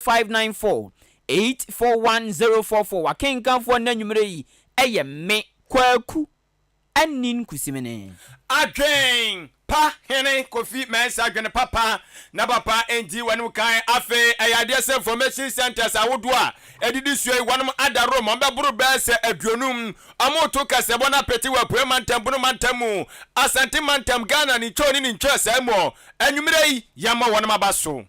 0594 841 044. W'akenkanfoɔ nnɛ anwummerɛ yi yɛ me, Kwaku Anin Kusimene. Adwen pa hene Kofi Mensah adwene papa na papa nti w'anim kan afei ɛyɛ adeɛ sɛ information centers ahodoɔ a ɛdidi soɔ yi wɔnom ada Rome wɔn bɛboro bɛyɛ sɛ aduonum wɔn reto kaseɛbɔ no apete wɔ Apueɛ mantam Bono mantam mu Asante mantam Ghana ne Nkyoo ne ne Nkyerɛsɛɛ mu anwummerɛ yi yɛmmɔ wɔnom aba so.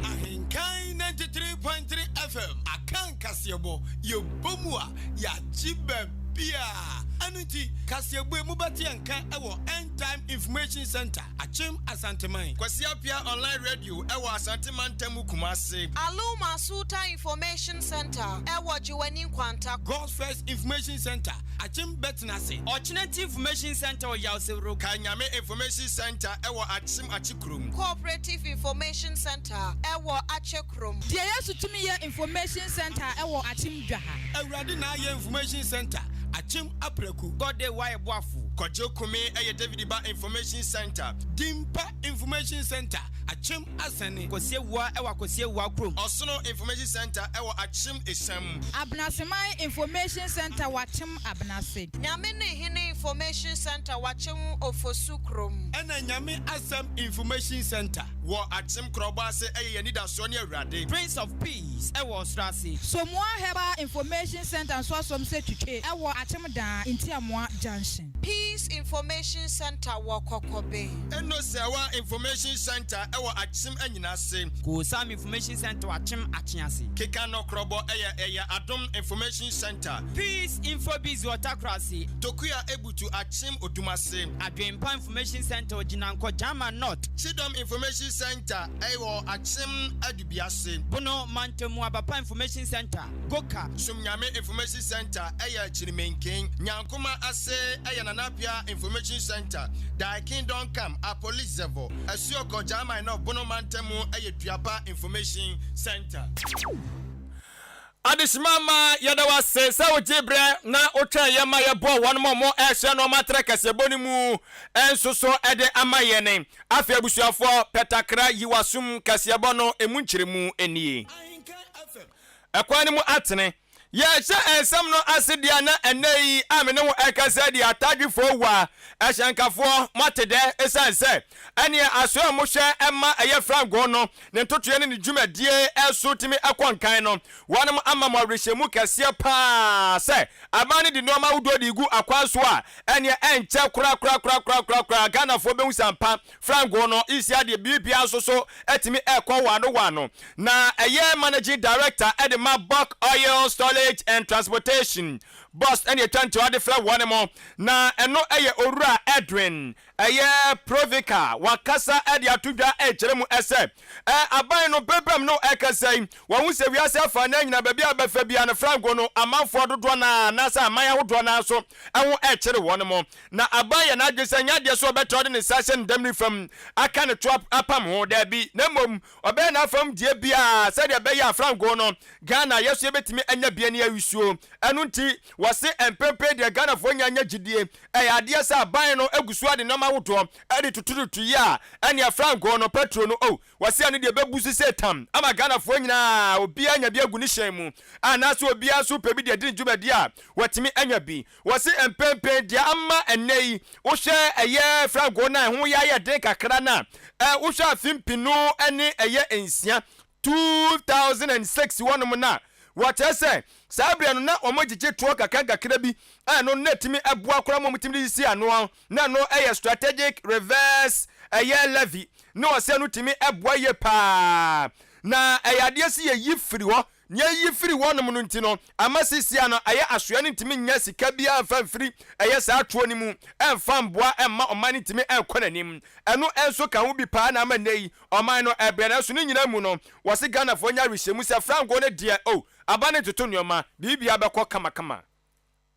Ahenkan 93.3 FM Akan kaseɛbɔ, yɛbɔ mu a, yɛagye baabiara. Ɛno nti, kaseɛbɔ yi mobɛte yɛn nka wɔ End Time Information Centre, Akyem Asanteman. Kwasi Appiah Online Radio wɔ Asante Mantam mu Kumasi. Aluma Asuta Information Centre wɔ Gyewane Nkwanta. God's First Information Centre, Akyem Bɛtenase. Ɔkyenati Information Centre wɔ Yawsewuro. Kae Nyame Information Centre wɔ Akyem Akyekurom. Cooperative Information Centre wɔ Akyekurom. Deɛ Yesu Tumi Yɛ Information Centre wɔ Akyem Dwaha. Awurade Na Ayɛ Information Centre, Akyem Apraku. God Day Wayɛ Boafo. Kwadwo Kumi yɛ David Ba Information Centre. Dimpa Information Centre, Akyem Asɛne. Kwasi Awuah wɔ Akwasi Awuah kurom. Ɔsono Information Centre wɔ Akyem Esiam. Abenaseman Information Centre wɔ Akyem Abenase. Nyame ne Hene Information Centre wɔ Akyem Ofosu kurom. Ɛna Nyame Asɛm Information Centre. Wɔ Akyem Korɔbɔ ase ɛyɛ yɛn anidasoɔ ne Awurade. Prince of Peace wɔ Ɔsoro ase. Somoa Herbal Information Centre nso asom sɛ twitwe wɔ Akyem Daa, Ntiamoa Junction. Peace Information Centre wɔ Kɔkɔbe. Eno Sɛwa Information Centre wɔ Akyem Anyinase. Koosam Information Centre wɔ Akyem Akyease. Keka Nɔkorɔbɔ yɛ ɛyɛ Adom Information Centre. Peace Info Biz wɔ Takorase. Tokua Ebutu Akyem Odumase. Adwempa Information Centre wɔ Gyinankɔ Gyama North. Kyidɔm Information Centre wɔ Akyem Adubiase. Bono Mantamu Abapa Information Centre, Goka. Somnyame Information Centre yɛ Kyirimenken. Nyankoma ase yɛ Nana Appiah Information Centre, Thy Kingdom Come, Apolizevo, Asuokɔ Gyama North Bono Mantamu yɛ Duapa Information Centre. Adehyema mma, yɛda wo ase sɛ wogyee berɛ na wotwɛn yɛn ma yɛbɔɔ wɔn a wɔrehyɛ nnoɔma trɛ kaseɛbɔ no mu nso so de ama yɛn. Afei abusuafoɔ, pɛtakra yi w'asom kaseɛbɔ no emu nkyerɛmu nie. Ɛkwan no mu atene. Yɛrehyɛ nsɛm no ase deɛ a na ɛnnɛ yi a me ne wo rekasa yi deɛ Atadwefoɔ wua, ɛhyɛnkafoɔ moate dɛ ɛsiane sɛ ɛneɛ asoɛ a mohwɛ ma ɛyɛ frangoo no ne ntotoeɛ ne ne dwumadie so tumi kɔ nkan no wɔnom ama mo awerɛhyɛmu kɛseɛ paa sɛ aban no de nnoɔma ahodoɔ de regu akwan so a ɛneɛ ɛnkyɛ korakorakorakorakoraa Ghanafoɔ bɛhu sɛ ampa Frangoo no resi adeɛ biribiara nso so atumi rekɔ waano waano. Na ɛyɛ Managing Director de ma Bulk Oil Storage and Transportation, BOST, ɛne ɛtwa ntoa de frɛ wɔn mo. Na ɛno yɛ Owura Edwin ɛyɛ Provica wakasa de ato dwa rekyerɛ mu sɛ aban no berɛberɛm no rekasa yi wɔahu sɛ wiase afa no nyinaa baabi a bɛfa biara no frangoo no amanfoɔ dodoɔ no ara anaasɛ aman ahodoɔ no ara nso ho rekyere wɔn mo. Na aban yɛ n'adwene sɛ ɛnyɛ adeɛ sɛ ɔbɛtra ɔde ne nsa ahyɛ ne dam nifa mu aka ne to apam ho, daabi, na mmom ɔbɛyɛ n'afam deɛ biara sɛdeɛ ɛbɛyɛ a frangoo no Ghana yɛ so yɛbɛtumi anya bi ani awisuo. Ɛno nti wɔse mprempren deɛ Ghanafoɔ nya nya gyidie, ɛyɛ adeɛ sɛ aban no gu so de nneɛma ahodoɔ de totototo yie a ɛneɛ frangoo no, petrol no, oh, wɔse ɛno deɛ ɛbɛbu so sɛ tam ama Ghanafoɔ nyinaa obiara anya bi agu ne hyɛn mu anaasɛ obiara nso pɛ bi de adi ne dwumadie a watumi anya bi. Wɔse mpɛnpɛn deɛ ama ɛnnɛ yi wohwɛ ɛyɛ frangoo no a ɛho yɛ ayɛ den kakra no a, wohwɛ afe mpenu ne ɛyɛ nsia, 2006 hɔnom no a, wɔkyerɛ sɛ saa berɛ no na wɔgyegye toɔ kakra nkakra bi a ɛno na ɛtumi boa koraa ma wɔtumi de sisi ano, na ɛno yɛ strategic reverse ɛyɛ levy, na wɔsɛ ɛno tumi boa yie paa, na ɛyɛ adeɛ sɛ yɛyi firi hɔ. Nea eyi firi hɔnom no nti no, ama seesei a no ɛyɛ asoɛe no ntumi nnya sika biara mfa mfiri ɛyɛ saa toɔ no mu mfa mboa mma ɔman no ntumi nkɔ n'anim. Ɛno nso ka ho bi paa na ama nnɛ yi ɔman no ɛbrɛ. Nanso ne nyinaa mu no, wɔse Ghanafoɔ nya awehyɛmu sɛ frangoo no deɛ oh, aba no ntoto nnoɔma, biribiara bɛkɔ kamakama.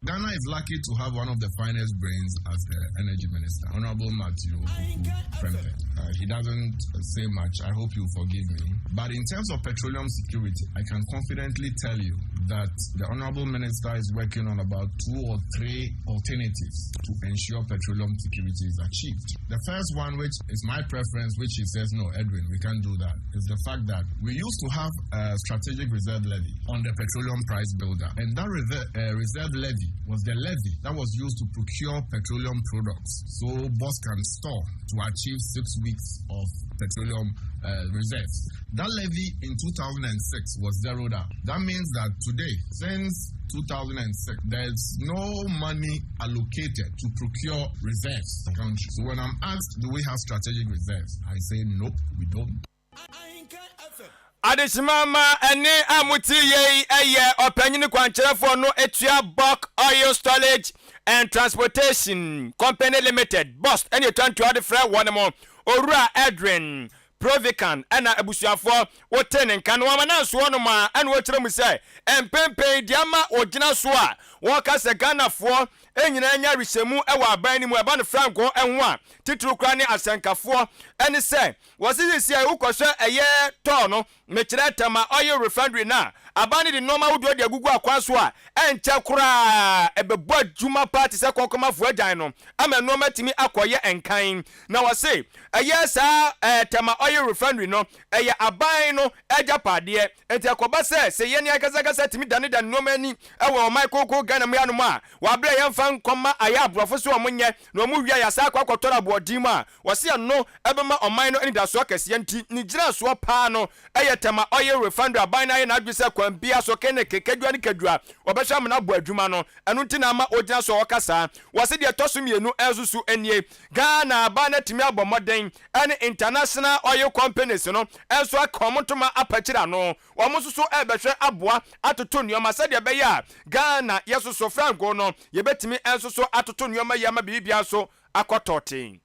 Ghana is lucky to have one of the finest brains as the energy minister, Honorable Matthew Opoku Prempeh. He doesn't say much. I hope you forgive me. But in terms of petroleum security, I can confidently tell you that the Honorable Minister is working on about two or three alternatives to ensure petroleum security is achieved. The first one, which is my preference, which he says, no, Edwin, we can't do that, is the fact that we used to have a strategic reserve levy on the petroleum price builder. And that reserve, reserve levy was the levy that was used to procure petroleum products so BOST can store to achieve six weeks of petroleum reserves. That levy in 2006 was zeroed out. That means that today, since 2006, there's no money allocated to procure reserves the country. So when I'm asked, do we have strategic reserves? I say, nope, we don't. Adehyemama ɛne a mote yei ɛyɛ ɔpanyini kwankyerɛfoɔ no etua Bulk Oil Storage and Transportation Company Limited, BOST, ɛne etua ntoa de frɛ wɔn mo Owura Edwin Provican ɛna abusuafoɔ wote ne nka no wɔn nansoɔ no ma ɛna wɔkyerɛ mu sɛ mpempem deɛ ama wɔgyina so a wɔka sɛ Ghanafoɔ nyinaa nya rehyɛmu ɛwɔ aban no mu ɛba no franko ɛho a titiri kora ne asɛnkafoɔ ɛne sɛ wɔsi sisi a wokɔhwɛ ɛyɛ TOR no, mekyerɛ Tema Oil Refinery no a aban no de nneɛma ahodoɔ de agugu akwan so a ɛnkyɛ koraa ɛbɛbɔ adwuma paa te sɛ kɔnkɔmafoɔ agyan no ama nneɛma tumi akɔyɛ nkan. Na wɔse ɛyɛ saa Tema Oil Refinery no ɛyɛ aban no agyapadeɛ, nti ɛkɔba sɛ yɛne akasakasa tumi danedane nneɛma ani ɛwɔ ɔman koko Ghana mu yanom a wɔabrɛ yɛmfa nkɔma ayɛ aborɔfo so ɔmo nyɛ na ɔmo wia yɛasa akɔ akɔtɔrɔ aboɔden mu a wɔse ɛno ɛbɛma ɔman no anidasoɔ kɛseɛ. Nti ne gyinasoɔ paa no ɛyɛ Tema Oil Refinery. Aban no ayɛ n'adwe sɛ kwan bia so kene kedua ne kedua wɔbɛhwɛ amena abɔ adwuma no. Ɛno nti na ama ogyina so a ɔka saa. Wɔse deɛ ɛtɔ so mmienu ɛnso so nie: Ghana aban no atumi abɔ mmɔden ɛne international oil companies no ɛnso aka ɔmo ntoma apakyiri ano. Wɔn nso so ɛrebɛhwɛ aboa atoto nneɛma sɛdeɛ ɛbɛyɛ a Ghana yɛsoso franco no yɛbɛtumi ɛnso so atoto nneɛma yi ama biribia so akɔtɔ ten.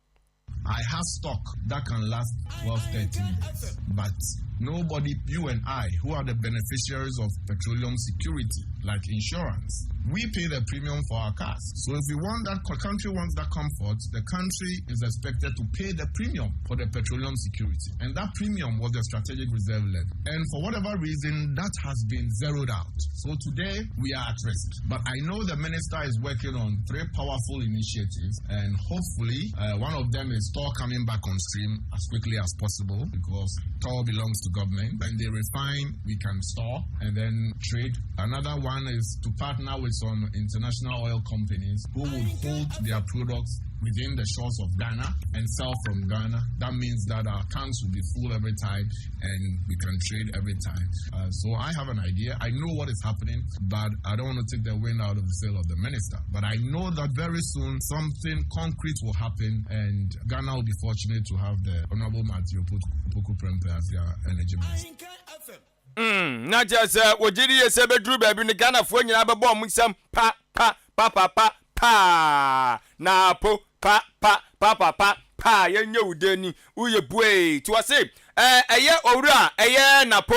I have stock that can last 12, 13 years. But nobody, you and I, who are the beneficiaries of petroleum security, like insurance, we pay the premium for our cars. So if we want that, country wants that comfort, the country is expected to pay the premium for the petroleum security. And that premium was the strategic reserve levy. And for whatever reason, that has been zeroed out. So today, we are at risk. But I know the minister is working on three powerful initiatives, and hopefully, one of them is TOR coming back on stream as quickly as possible because TOR belongs to government. When they refine, we can store and then trade. Another one is to partner with some international oil companies who would hold their products within the shores of Ghana and sell from Ghana. That means that our tanks will be full every time and we can trade every time. So I have an idea. I know what is happening, but I don't want to take the wind out of the sail of the minister. But I know that very soon something concrete will happen and Ghana will be fortunate to have the Honorable Matthew Opoku Prempeh as their energy minister. Na kyerɛ sɛ wɔgye di yɛ sɛ bɛduru baabi no Ghanafoɔ nyinaa bɛbɔ ɔmo nsɛm pa pa pa pa pa paa na po pa pa pa pa pa pa yɛnyɛ wo den ni woyɛ bue. Nti wɔse ɛyɛ owura a ɛyɛ Napo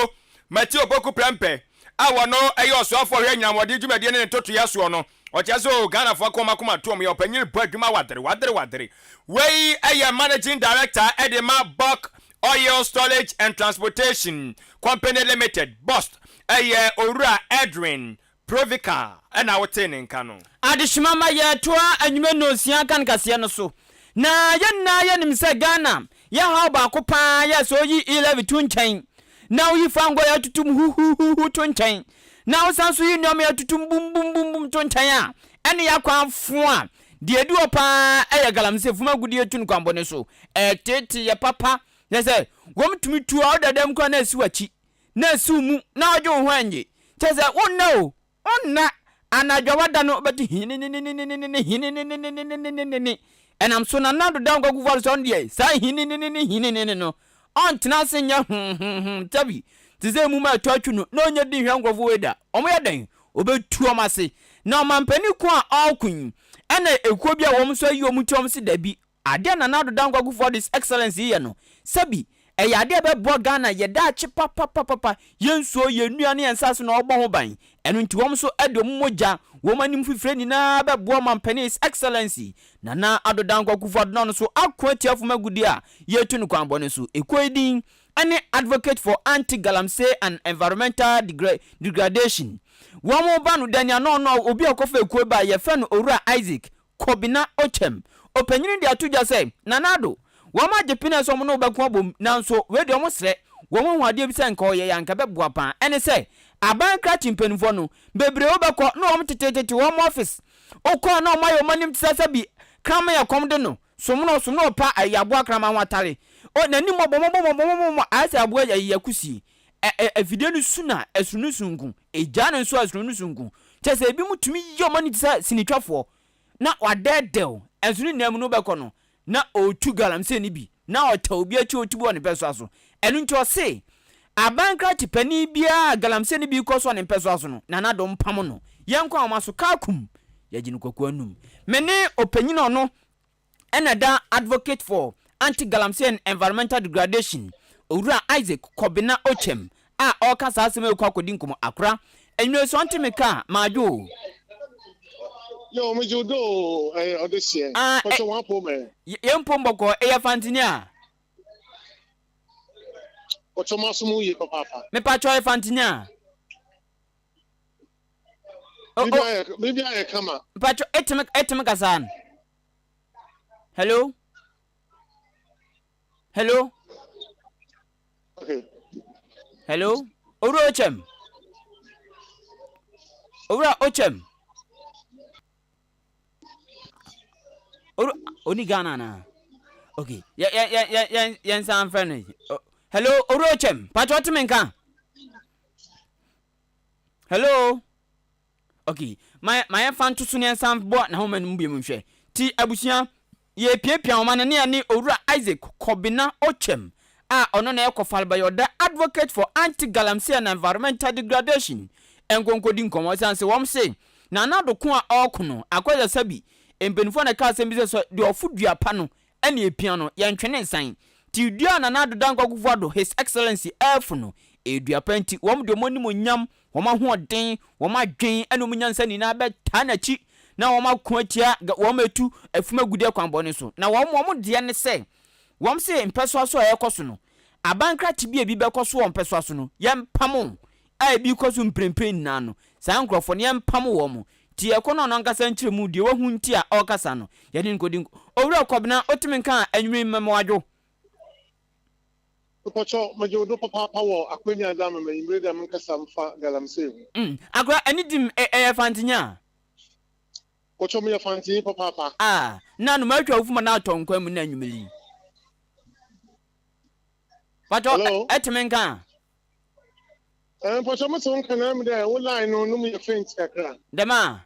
Matthew Opoku Prempeh a wɔno ɛyɛ ɔsoafoɔ hwɛ nyinamɔden dwumadie ne ne ntotoyɛ soɔ no, ɔkyerɛ sɛ o Ghanafoɔ kɔma kɔma toɔ yɛ ɔpanyin bɔ adwuma wadere wadere wadere. Wei ɛyɛ managing director ɛde ma Bulk Oil Storage and Transportation Company Limited, BOST, ɛyɛ owura Edwin Provica ɛna wote ne nka no. Adehyema ma yɛtoa anwuma nonsia ka nkaseɛ no so na yɛn nyinaa yɛnim sɛ Ghana yɛhaw baako paa yɛ sɛ oyi e-levy to nkyɛn na woyi fango yɛ atutum huhuhuhu to nkyɛn na wosan so yi nneɛma yɛ atutum bumbumbum to nkyɛn a ɛne yɛ akwan fo a deɛ edi hɔ paa ɛyɛ galamsey fum agudie tu no kwanbɔne so. Ɛtete yɛ papa yɛ sɛ wɔn tumi tu a ɔda dɛm kora na esi w'akyi na esi wo mu na ɔgye wo ho angye kyɛ sɛ wonna o wonna anadwo wada no bɛte hinininininini hinininininini. Ɛnam so na Nana Dankwa Akufo-Addo sɛ ɔno deɛ saa hininini hininini no ɔntena ase nyɛ huhuhum tabi te sɛ emu ma ɛtɔ atwi no na ɔnyɛ di nhwɛ nkurɔfoɔ wei da ɔmo yɛ dɛn ɔbɛtu ɔmo ase. Na ɔmampanin ko a ɔreko yi ɛna ekuo bi a wɔn nso ayi wɔn ti wɔn si dabi adeɛ Nana Addo Dankwa Akufo-Addo His Excellence yɛ no sɛbi ɛyɛ adeɛ bɛboa Ghana yɛ daakye papapapapa, yɛn nsuo, yɛn nnua ne yɛn nsa so na ɔbɔ ho ban. Ɛno nti wɔn nso de wɔn mogya wɔn anim fifire nyinaa bɛboa ɔmampanin His Excellency Nana Addo Dankwa Akufo-Addo no nso ako atia fam agudie a yɛtu no kwan bɔ no so. Ekuo yi din ɛne Advocate for Anti Galamsey and Environmental Degradation. Wɔn ba no Daniel no ɔno obi a ɔkɔfa ekuo ba a yɛfrɛ no Owura Isaac Kobina Okyem. Ɔpanyin de ato dwa sɛ, Nana Addo, wɔn agye pene sɛ wɔn ne wo bɛko abom, nanso wei deɛ wɔsrɛ, wɔn ahu adeɛ bi sɛ nka ɔyɛ yɛ a nka ɛbɛboa paa, ɛne sɛ aban krakye mpanimfoɔ no, bebree wobɛkɔ na wɔn tetetete wɔn office, wokɔ a na wɔn ayɛ wɔn anim te sɛ sɛbi kraman a ɛkɔm de no, somno, somno ɔpa ayi aboa kraman ho atare, o n'anim mɔbɔmɔbɔmɔbɔmɔbɔ ayɛ sɛ aboa ayi akusie, ɛ ɛ afidie no su na ɛsono no su nko, egya no nso a ɛsono no su nko, kyerɛ sɛ ebinom tumi yɛ wɔn ani te sɛ sinitwafoɔ, na wadɛɛdɛw, nso ne nna mu no wobɛkɔ no, na ɔretu galamsey no bi, na ɔtaa obi akyi a ɔtu bi wɔ ne mpɛsoa so. Ɛno nti ɔse, aban krakye panin biara a galamsey no bi rekɔ so wɔ ne mpɛsoa so no, Nana Addo mpamo no. Yɛnkɔ ahoma so, kaa kum, yɛgye no kwaku anum. Me ne ɔpanyin a ɔno ɛna ɛda Advocate for Anti-Galamsey and Environmental Degradation, Owura Isaac Kobina Ochem a ɔreka saa asɛm yi rekɔ akɔdi nkɔmmɔ. Akora, anwummere so ɔnte me ka a, madwo o. Yo, megye wo do o, ɛyɛ ɔdehyeɛ. Ah, ɛ, Pɔkyɛ wɔn apoo mɛ. yɛn mpom bɔkɔɔ, ɛyɛ fantini a. Pɔkyɛ mo aso mu yie papaapa. Mepakyɛ ɔyɛ fantini a. O, o. Biribi ayɛ kama. Mepakyɛ, eteme, eteme kasa no. Hello? Hello? Okay. Hello? Owura Ochem? Owura Ochem? Owura, oni Ghana na? Okay. Yɛ yɛ yɛ yɛ yɛ yɛn san fɛ no. Hello, Owura Ochem? Patro ɔteme nka? Hello? Ok, ma ma yɛmfa nto so na yɛnsan bɔ n'ahoma no mu bio nhwɛ. Ti abusua, yɛrepiapia nhoma no ne yɛne Owura Isaac Kobina Ochem a ɔno na ɛyɛ Kɔfalbayɔda Advocate for Anti-Galamsey and Environmental Degradation nkonkodi nkɔmmɔ. Ɛsiane sɛ wɔn se Nana Addo ko a ɔreko no, akɔyɛ sɛ bi mpanimfoɔ na ɛka asɛm bi sɛ sɛ deɛ ɔfo dua pa no ɛna epia no, yɛntwe ne nsan. Nti dua a Nana Addo Dankwa Akufo-Addo, His Excellency, ɛrefo no, ɛyɛ dua pa nti wɔn de wɔn animuonyam Wɔn ahoɔden, wɔn adwen ne wɔn nyansa nyinaa bɛtaa n'akyi na wɔn ako atia wɔn atu afum agudeɛ kwan bɔne so. Na wɔn wɔn deɛ ne sɛ, wɔn se mpɛsoa so a ɛrekɔ so no, aban krakye bi a ebi bɛkɔ so wɔ mpɛsoa so no, yɛmpamo a ebi rekɔ so mprempren nyinaa no, saa nkurɔfoɔ no, yɛmpamo wɔn. Nti yɛkɔ na ɔno ankasa nkyerɛ mu deɛ wahu nti a ɔrekasa no, yɛne no kɔdi nkɔ. Owura Kɔbena, wotumi nka a, anwummere yi mɛma wadwo. Mepɔkyɛw, megye wo do papaapa wɔ akwanya a edze ama me ewimbir yi dɛ menkasa mfa galamsey ho. Mm, akora, ɛne dim, ɛ, ɛyɛ Fantsenyi a? Pɔkyɛw, meyɛ Fantsenyi papaapa. Ah, nna no matwa wo fuma na atɔ nkwan mu nna anwummer yi. Pakyɛw, Hello? ɛ, ɛtse me nka a? Eh, mpɔkyɛw, metse wo nka na emi dɛ wo line no no mu yɛ faint kakra. Dɛm a?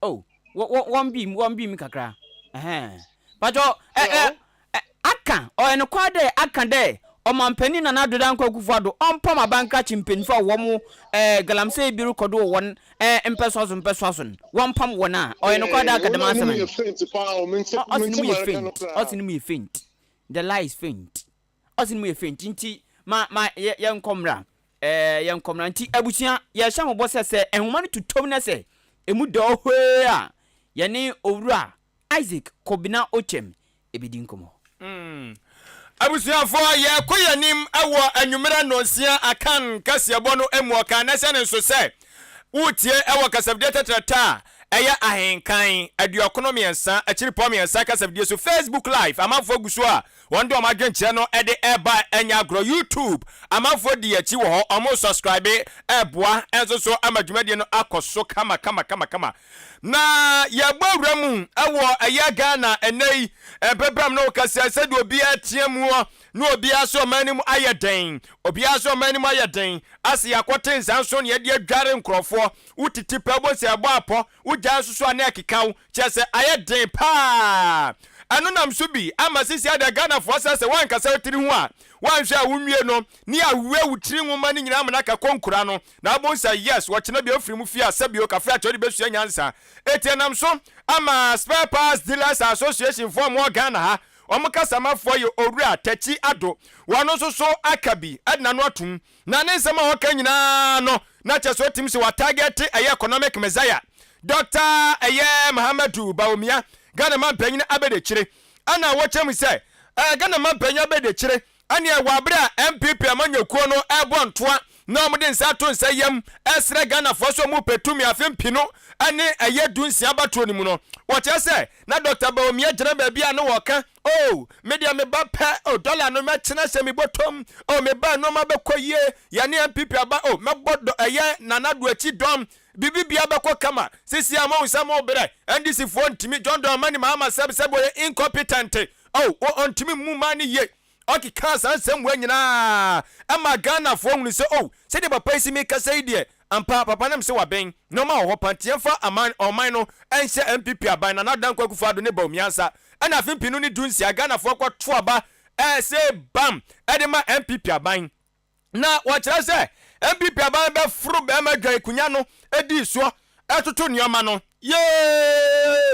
Oh, wɔ wɔ wɔn bi wɔn bi mi kakra. Ɛhɛn. Patro, ɛ ɛ ɛ aka ɔyɛ nokwar dɛ aka dɛ ɔmanpanin Nana Addo Dankwa Akufo-Addo ɔmpam abankrakye mpanyinfo a wɔn ɛɛ galamsey bi rekɔ do wɔ wɔn ɛɛ mpɛsoa so mpɛsoa so no, wɔmpam wɔn a, ɔyɛ nokwar dɛ aka dɛm asɛm no. Ɔse no mu yɛ faint, ɔse no mu yɛ faint. The lie is faint. Ɔse no mu yɛ faint nti ma ma yɛ yɛnkɔ mmra ɛɛ yɛnkɔ mmra nti abusua yɛhyɛ mo bɔ sɛ sɛ nhoma no totom na sɛ emu dɔ hwee a yɛne owura Isaac Kobina Ochem ebedi nkɔmɔ. Abusuafoɔ, yɛrekɔ yɛn anim wɔ anwummerɛ nnɔnsia Akan kaseɛbɔ no mu. Ɔkaa na hyɛ no nso sɛ woretie wɔ kasafidie tɛtrɛtɛ a ɛyɛ ahenkan 93 akyiripɔ mmiɛnsa kasafidie so, Facebook Live, amanfoɔ gu so a Wɔn de wɔn adwenkyerɛ no de reba ɛnyɛ agorɔ. YouTube amanfoɔ di akyi wɔ hɔ, wɔn subscribe ɛreboa nso so ama dwumadie no akɔ so kama kama kama kama. Na yɛbɔ awura mu ɛwɔ ɛyɛ Ghana ɛnɛ yi mpempem no kasa sɛdeɛ obiara teɛ muɔ na obiara sɛ ɔman no mu ayɛ den, obiara sɛ ɔman no mu ayɛ den ase yɛakɔte nsa nso na yɛde adware nkurɔfoɔ, wotete pɛ wobɛhu sɛ ɛbɔ apɔ, wogyae nso so a na ɛkeka wo. Kyerɛ sɛ ayɛ den paa. Ɛno nam so bi ama sisi ada Ghanafoɔ sɛ sɛ woankasa wo tiri ho a, woanhwɛ a wonwie no ne awe wo tiri nwoma no nyinaa amena ka kɔ nkura no na wobɛhu sɛ yes wɔkyena bio firi mu fie a sɛbio kafra kyɛ wode bɛsua nyansa. Eti ɛnam so ama Spare Parts Dealers Association foɔ a wɔwɔ Ghana ha wɔn kasamafoɔ yɛ Owura Takyi Addo wɔn nso so aka bi de n'ano atom Na ne nsɛm a ɔka nyinaa no na kyerɛ sɛ ɔtim sɛ watagɛte ɛyɛ economic messiah Doctor ɛyɛ Mahamadou Bawumia, Ghana manpanyin abɛdekyire. Ɛna wɔkyerɛ mu sɛ ɛɛ Ghana manpanyin abɛdekyire ɛneɛ wɔ abere a NPP amanyɔkuo no ɛrebɔ ntoa. na wɔde nsa ato nsa yam ɛsrɛ Ghanafoɔ sɛ wɔn pɛ tumi afe mpino ne ɛyɛ 16 abatoɔ no mu no, wɔkyerɛ sɛ na Dɔkta Bawumia gyina baabi a na wɔka, Oh, me deɛ me ba pɛ, oh, dɔla no mɛkyena hyɛ me bɔtɔm, oh, me ba nnoɔma bɛkɔ yie, yɛne NPP aba, oh, mɛbɔ dɔ, ɛyɛ Nana Addo akyi dɔm, biribi biara bɛkɔ kama, sisi a moahu sɛ morebrɛ, NDC foɔ ntumi, John Dramani Mahama sɛb sɛb ɔyɛ incompetent, oh, ɔntumi mmu man no yie. Ɔkekaa saa nsɛm wei nyinaa maa Ghanafoɔ hunu sɛ oh, sɛdeɛ papa yi si mekasa yi deɛ, ampa papa no mse waben, nnoɔma wɔ hɔ pa nti yɛmfa aman, ɔman no nhyɛ NPP aban, Nana Dankwa Akufo Addo ne Bawumia nsa. Ɛna afe 2016 Ghanafoɔ kɔto aba ɛsee bam de ma NPP aban. Na wɔkyerɛ sɛ NPP aban bɛforo bɛrima dwan kunya no dii soɔ ɛtoto nneɛma no. Yee!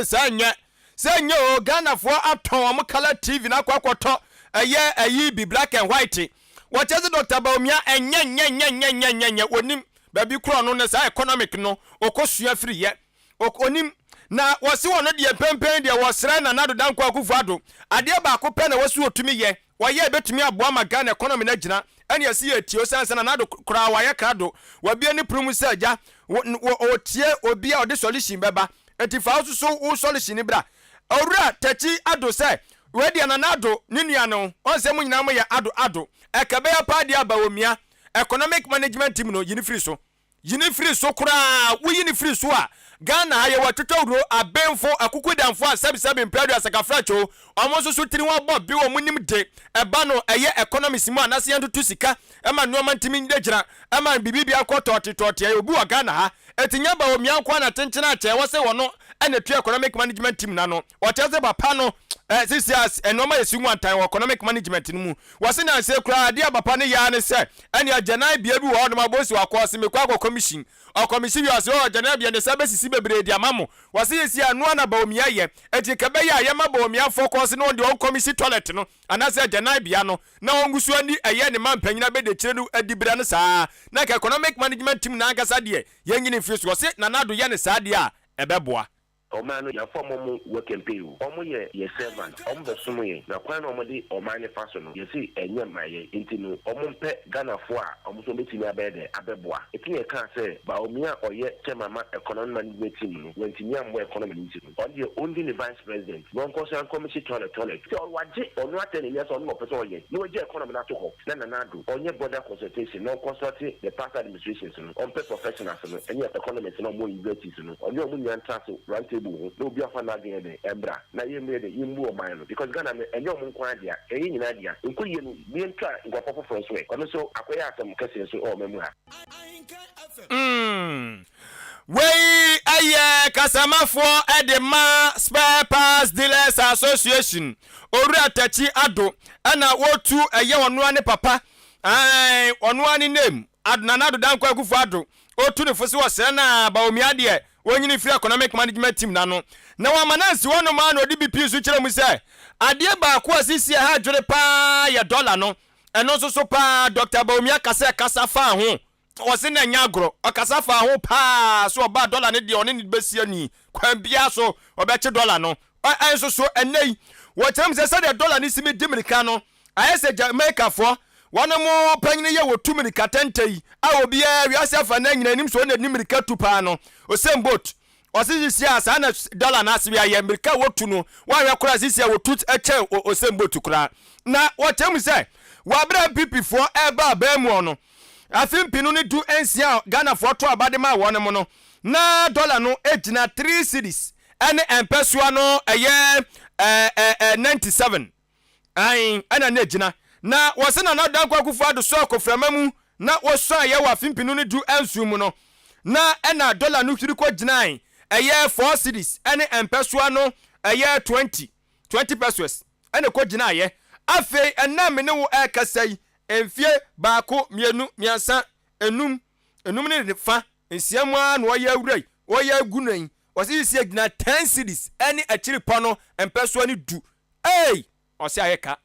Sɛ nyɛ sɛ nyɛ o, Ghanafoɔ atɔn wɔn colour TV no akɔ akɔtɔ ɛyɛ ɛyi bi black and white. Wɔkyerɛ sɛ Doctor Bawumia ɛnyɛ nyɛ nyɛ nyɛ nyɛ nyɛ nyɛ wɔnim baabi korɔ no ne saa economic no ɔkɔ sua firi yɛ. Ɔnim. Na wɔse ɔno deɛ mpɛnpɛn deɛ wɔsrɛ Nana Addo Dankwa Akufo Addo adeɛ baako pɛ na wɔse ɔtumi yɛ, wɔyɛ a ɛbɛtumi aboa ma Ghana economy no agyina, ɛne yɛse yɛtie osiane sɛ Nana Addo koraa wayɛ krado, wabue ne pono mu sɛ agya ɔtie obi a ɔde solution bɛba, nti fa wo nso wo solution no bra. Owura Takyi Addo sɛ wei deɛ Nana Addo ne nua no, ɔn sɛ mo nyinaa moyɛ Addo Addo, ɛka ɛbɛyɛ paa deɛ a Bawumia economic management team no yi no firi so. Yi no firi so koraa, wo yi no firi so a, Ghana ha yɛwɔ atwotwawuro, abenfo, akukudamfo a sɛbi sɛbi mpɛ aduasa kafrakyo, wɔn nso so tiri ho abɔ be wɔn nim de, ɛba no ɛyɛ economics mu anaasɛ yɛn toto sika ɛma nnoɔma ntumi ngyina ɛma biribi biara kɔ tɔɔte tɔɔte ɛyɛ obi wɔ Ghana ha eti nyɛ Bawumia nko ara na kyenkyen akyɛ ɛwɔ sɛ wɔno ɛna etua economic management team no ano wɔkyerɛ sɛ papa no eh, sisi a nnoɔma yɛ si nwantan wɔ economic management no mu Wɔse nansa yi koraa adeɛ a papa no yɛ ara ne sɛ ɛne agyanan bea bi wɔ hɔnom a Bonsi wakɔ ɔse mekɔ akɔ kɔmihyin. Ɔkɔmihyin wie a ɔse oh agyanan bea no yɛsan bɛsisi bebree de ama mo. Wɔse seesei a ɛno ara na Bawumia yɛ. Enti nka ɛbɛyɛ a yɛma Bawumia mfɔ kɔ ɔse na ɔno deɛ ɔnkɔmihyi toilet no anaasɛ agyanan bea no na ɔngu so ani ɛyɛ ne mampanyin abɛdiakyire no adibra no saa na nka economic management team no ankasa deɛ yɛnyini mfiri so. Wɔse Nana Addo yɛ no saa deɛ a ɛbɛboa. Ɔman no yɛnfa ɔmo ɔmo wɔ campaign o, ɔmo yɛ yɛ servant, ɔmo bɛ som yɛn, na kwan na ɔmo de ɔman no fa so no yɛse ɛnyɛ mma yɛn, nti no ɔmo mpɛ Ghanafoɔ a ɔmo nso ɔmo bɛtumi abɛyɛ dɛn abɛboa. Nti na yɛkaa sɛ Bawumia a ɔyɛ chairman ma economic management team no wantumi ammoa economy no nti no ɔno deɛ ɔndi ne vice president na ɔnkɔ so ankɔmihye toilet toilet. Sɛ wagye ɔno atɛ n'ani ase ɔno na ɔpɛ sɛ ɔyɛ na wagya economy no ato hɔ na Nana Addo ɔnyɛ border consultation na ɔnconsult the past administrations no, ɔmpɛ professionals no ɛne economists no a ɔmo wɔ universities no. Ɔne ɔmo nyinaa ntra ase round table ho na obi afa n'adwene yɛ dɛn ɛmbra na yɛmmu yɛ dɛn yɛmmu ɔman no because Ghana no ɛnyɛ ɔmo nko ara dea ɛyɛ yɛn nyinaa dea nkɔ yie no yɛntra nkorɔfoɔ foforɔ nso ɛ ɔno nso akɔyɛ asɛm kɛseɛ nso ɛwɔ ɔman mu ha. Mm. Wei yɛ kasamafoɔ de ma Spare Parts Dealers Association, Owura Takyi Addo, ɛna wɔtu ɛyɛ ɔnoa ne papa, ae, ɔnoa ne name, Addo Nana Addo Dankwa Akufo Addo, Otu no fo sɛ ɔsrɛ no a Bawumia deɛ ɔnyini mfiri Economic Management Team no ano na wama no ansi hɔnom ara na ɔde bi pii nso kyerɛ mu sɛ adeɛ baako a seesei ɛha adwene pa ara yɛ dɔla no. Ɛno nso so pa ara Dɔkta Bawumia kasa ɛkasa faa ho. Ɔse na ɛnyɛ agorɔ. Ɔkasa faa ho pa ara sɛ ɔbaa dɔla no deɛ ɔne no bɛsi ani kwan biara so ɔbɛkye dɔla no. Ɛnso so ɛnnɛ yi wɔkyerɛ mu sɛ sɛdeɛ dɔla no si di mmirika no Ayɛ sɛ Jamaicafoɔ, wɔnom panyini yɛ wɔtu mirika tɛntɛ yi a obiara wiase afanaa nyinaa nim sɛ ɔna ni mirika tu paa no, Usain Bolt. Ɔse sisi a saa na dollar no ase ayɛ, mirika a wɔtu no woanhwɛ koraa sisi a wɔtu kyɛn Usain Bolt koraa. Na wɔkyerɛ mu sɛ wɔ aberɛ a NPP foɔ ɛreba aban mu no, afe mpenu ne du nsia a Ghanafoɔ to aba de maa wɔnom no, na dollar no gyina 3 cedis ɛne mpɛsoa no ɛyɛ 97. Ae, ɛna na egyina. Na wɔse Nana Dankwa Akufo Addo sɔɔ akoframa mu na wɔsuaeɛ wɔ afe mpenu ne du nson mu no, na ɛna dɔla no hwiri kɔ gyinae, ɛyɛ four cedis ɛne mpɛsoa no ɛyɛ 20, 20 pesewas, ɛna ɛkɔ gyinaeɛ. Afei ɛnnɛ a me ne wo ɛrekasa yi, mfie baako, mmienu, mmiɛnsa, enum, enum ne fa, nsia mu ara na wɔyɛ awura yi, wɔyɛ agu no yi, wɔse sisi agyina 10 cedis ɛne akyiri pɔ no mpɛsoa no du. Ei! Ɔse ayɛ ka.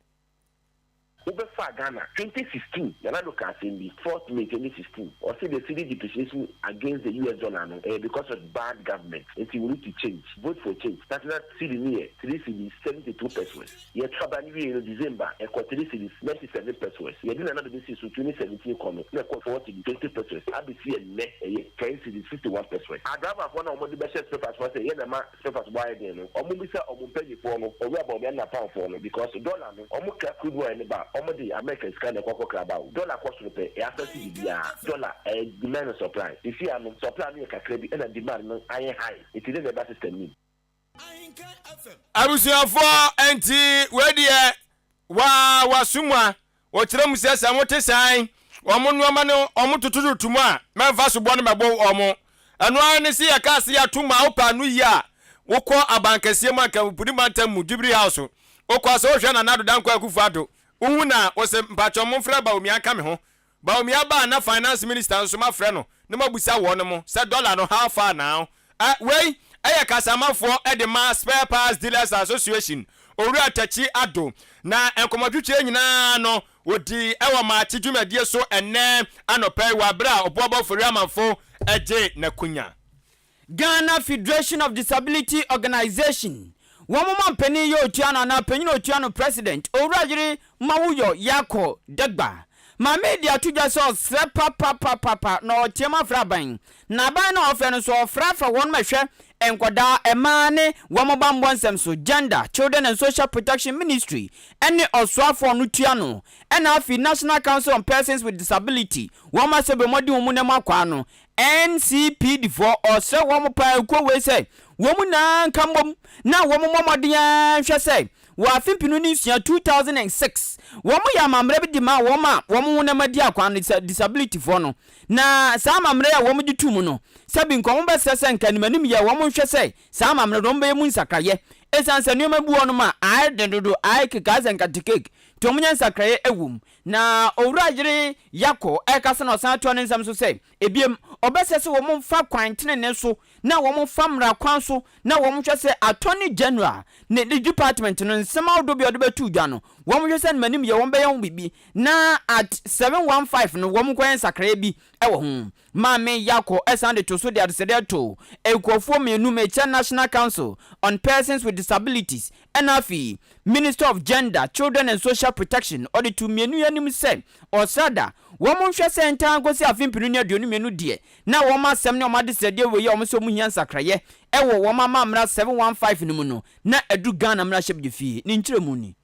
Wobɛfaa Ghana 2016, Nana Addo kaa asɛm bi, 4th May 2016, ɔse the cedi depreciation against the US dollar no ɛyɛ because of bad government, nti we need to change, vote for change. Na na cedi no yɛ 3 cedis 72 pesewas. Yɛto aba no wiei no December ɛkɔ 3 cedis 97 pesewas. Yɛde Nana Addo bɛsii so 2017 kɔ no na ɛkɔ 4 cedis 20 pesewas abɛsi ɛnnɛ ɛyɛ 10 cedis 51 pesewas. Adriverfoɔ no a wɔde bɛhyɛ spare parts foɔ sɛ yɛn na ɛma spare parts bɔ ayɛ den no, wɔn bisa wɔn mpanyinfoɔ no, Owura Bawumia ne n'apamfoɔ no because dollar no wɔn kra crude oil no ba a wɔn de America sika na ɛkɔ kɔ kra ba o. Dollar kɔ soro pɛ ɛ affect biribiara. Dollar ɛyɛ demand and supply. Seesei ano supply no yɛ kakra bi ɛna demand no ayɛ high nti dɛn na ɛba system no mu. Abusuafoɔ nti wei deɛ waa waso mu a wɔkyerɛ mu sɛ sɛ mote san wɔn nneɛma no wɔn totototo mu a mɛmfa soboɔ no mɛbɔ wɔn. Ɛno ara ne sɛ yɛka sɛ yɛato mu a wopɛ ano yie a wokɔ abankɛseɛ mu anka Pudi mantam mu Jubilee House wokɔ sɛ wohwɛ Nana Addo Dankwa Akufo Addo wohu na wose mpakyɛw momfrɛ Bawumia nka me ho. Bawumia ba a na finance minister nso mafrɛ no na mabusa wɔn mo sɛ dollar no how far now? Ɛ wei yɛ kasamafoɔ de ma Spare Parts Dealers Association Owura Takyi Addo na nkɔmmɔtwetweɛ nyinaa no wɔdii wɔ Maakye dwumadie so ɛnnɛ anɔpa yi wɔ aberɛ a Ɔboabɔ Ofori Amanfo gyee n'akonya. Ghana Federation of Disability Organisation, wɔn mampanin yɛ otua no anaa panyin a otua no President, Owura Yere Mawuyɔ Yarkor Degba. Maame yi de ato dwa sɛ ɔsrɛ papapapapa na ɔteam afrɛ aban. Na aban no a ɔfrɛ no nso ɔfrɛ afa wɔn ma ɛhwɛ nkwadaa, mmaa ne wɔn bammɔ nsɛm so, Gender, Children and Social Protection Ministry ne ɔsoafoɔ a ɔno tua no, ɛna afei National Council on Persons with Disability, wɔn asɛ bɛ mmɔden wɔn mu na ɛmo akwaa no. NCPD foɔ ɔsrɛ wɔn paa kuo wei sɛ wɔn nyinaa nka mmom na wɔn mmɔ mmɔden ara nhwɛ sɛ wɔ afe mpenu ne nsia, 2006, wɔn yɛ amammerɛ bi de maa wɔn a wɔn honam adi akwaa no, disability foɔ no, na saa amammerɛ yi a wɔn gye too mu no, sɛbi nka wɔn bɛsrɛ sɛ nka animanim yɛ wɔn nhwɛ sɛ saa amammerɛ no wɔn bɛyɛ mu nsakraeɛ, ɛsiane sɛ nneɛma bi wɔ nom a ayɛ den dodo, ayɛ keka, ayɛ sɛ nkate cake, nti wɔn nyɛ nsakraeɛ wɔ mu. Na Owura yere Yako rekasa na ɔsan toa ne nsɛm so sɛ, Ebiem, ɔbɛsɛ sɛ wɔmfa kwan tenenee so na wɔmfa mmara kwan so na wɔhwɛ sɛ Attorney General ne ne department no nsɛm ahodoɔ bi a wɔde bɛto dwa no, wɔhwɛ sɛ animanim yɛ wɔbɛyɛ ho biribi na Act 715 no wɔnkɔyɛ nsakraeɛ bi wɔ ho. Maame Yako san de too so de adesrɛdeɛ too nkurɔfoɔ mmienu, mekyɛ National Council on Persons with Disabilities ɛna afei Minister of Gender, Children and Social Protection, ɔde too mmienu yi anim sɛ ɔsrada wɔn nhwɛ sɛ ntaa nkɔsi afe mpenu ne 22 deɛ na wɔn asɛm ne wɔn adesrɛdeɛ wei a wɔn sɛ wɔn hia nsakraeɛ ɛwɔ wɔn amammra 715 no mu no na aduru Ghana mmarahyɛbdwafie. Ne nkyerɛmu ni.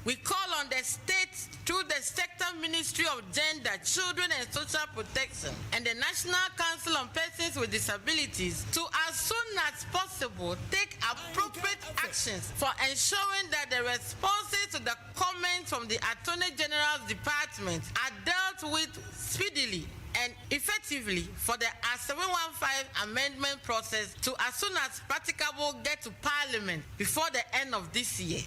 We call on the state through the Sector Ministry of Gender, Children and Social Protection and the National Council on Persons with Disabilities to, as soon as possible, take appropriate actions for ensuring that the responses to the comments from the Attorney General's Department are dealt with speedily and effectively for the Act 715 amendment process to, as soon as practicable, get to Parliament before the end of this year.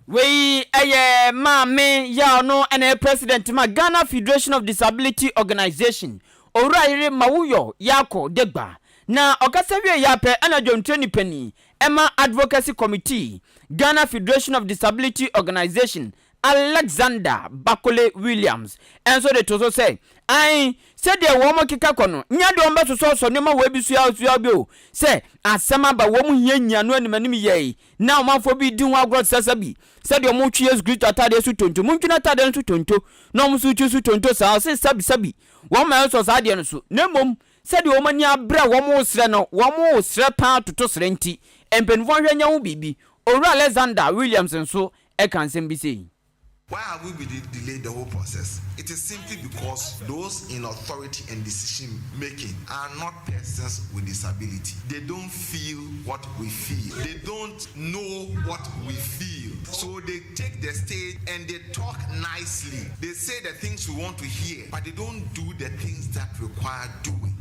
Wei yɛ maame yi a ɔno na ɛyɛ president ma Ghana Federation of Disability Organisation, Owura Yere Mawuyɔ Yarkor Degba. Na ɔkasa wieeɛ ara pɛ na dwamtirani panin ma Advocacy Committee, Ghana Federation of Disability Organisation, Alexander Bakole Williams nso de to so sɛ, Ae, sɛdeɛ wɔkeka kɔ no, nyɛ adeɛ wɔbɛsosɔsosɔ nneɛma wei bi suasuaa bi o, sɛ asɛm aba wɔn hia nyiano animanim yɛe na ɔmanfoɔ bi redi ho agorɔ te sɛ sɛbi sɛdeɛ wɔretwe Yesu Kristo atadeɛ so tonto, montwe n'atadeɛ no so tonto, na wɔn nso retwe so tonto saa, ɔse sɛbi sɛbi wɔn ma ɛnsɔ saa adeɛ no so, na mmom sɛdeɛ wɔn ani abere a wɔresrɛ no, wɔresrɛ paa toto srɛ nti, mpanimfoɔ nhwɛ nyɛ ho biribi. Owura Alexander Williams nso ka nsɛm bi sei. Why have we delayed the whole process? It is simply because those in authority and decision making are not persons with disability. They don't feel what we feel. They don't know what we feel. So they take the stage and they talk nicely. They say the things we want to hear, but they don't do the things that require doing.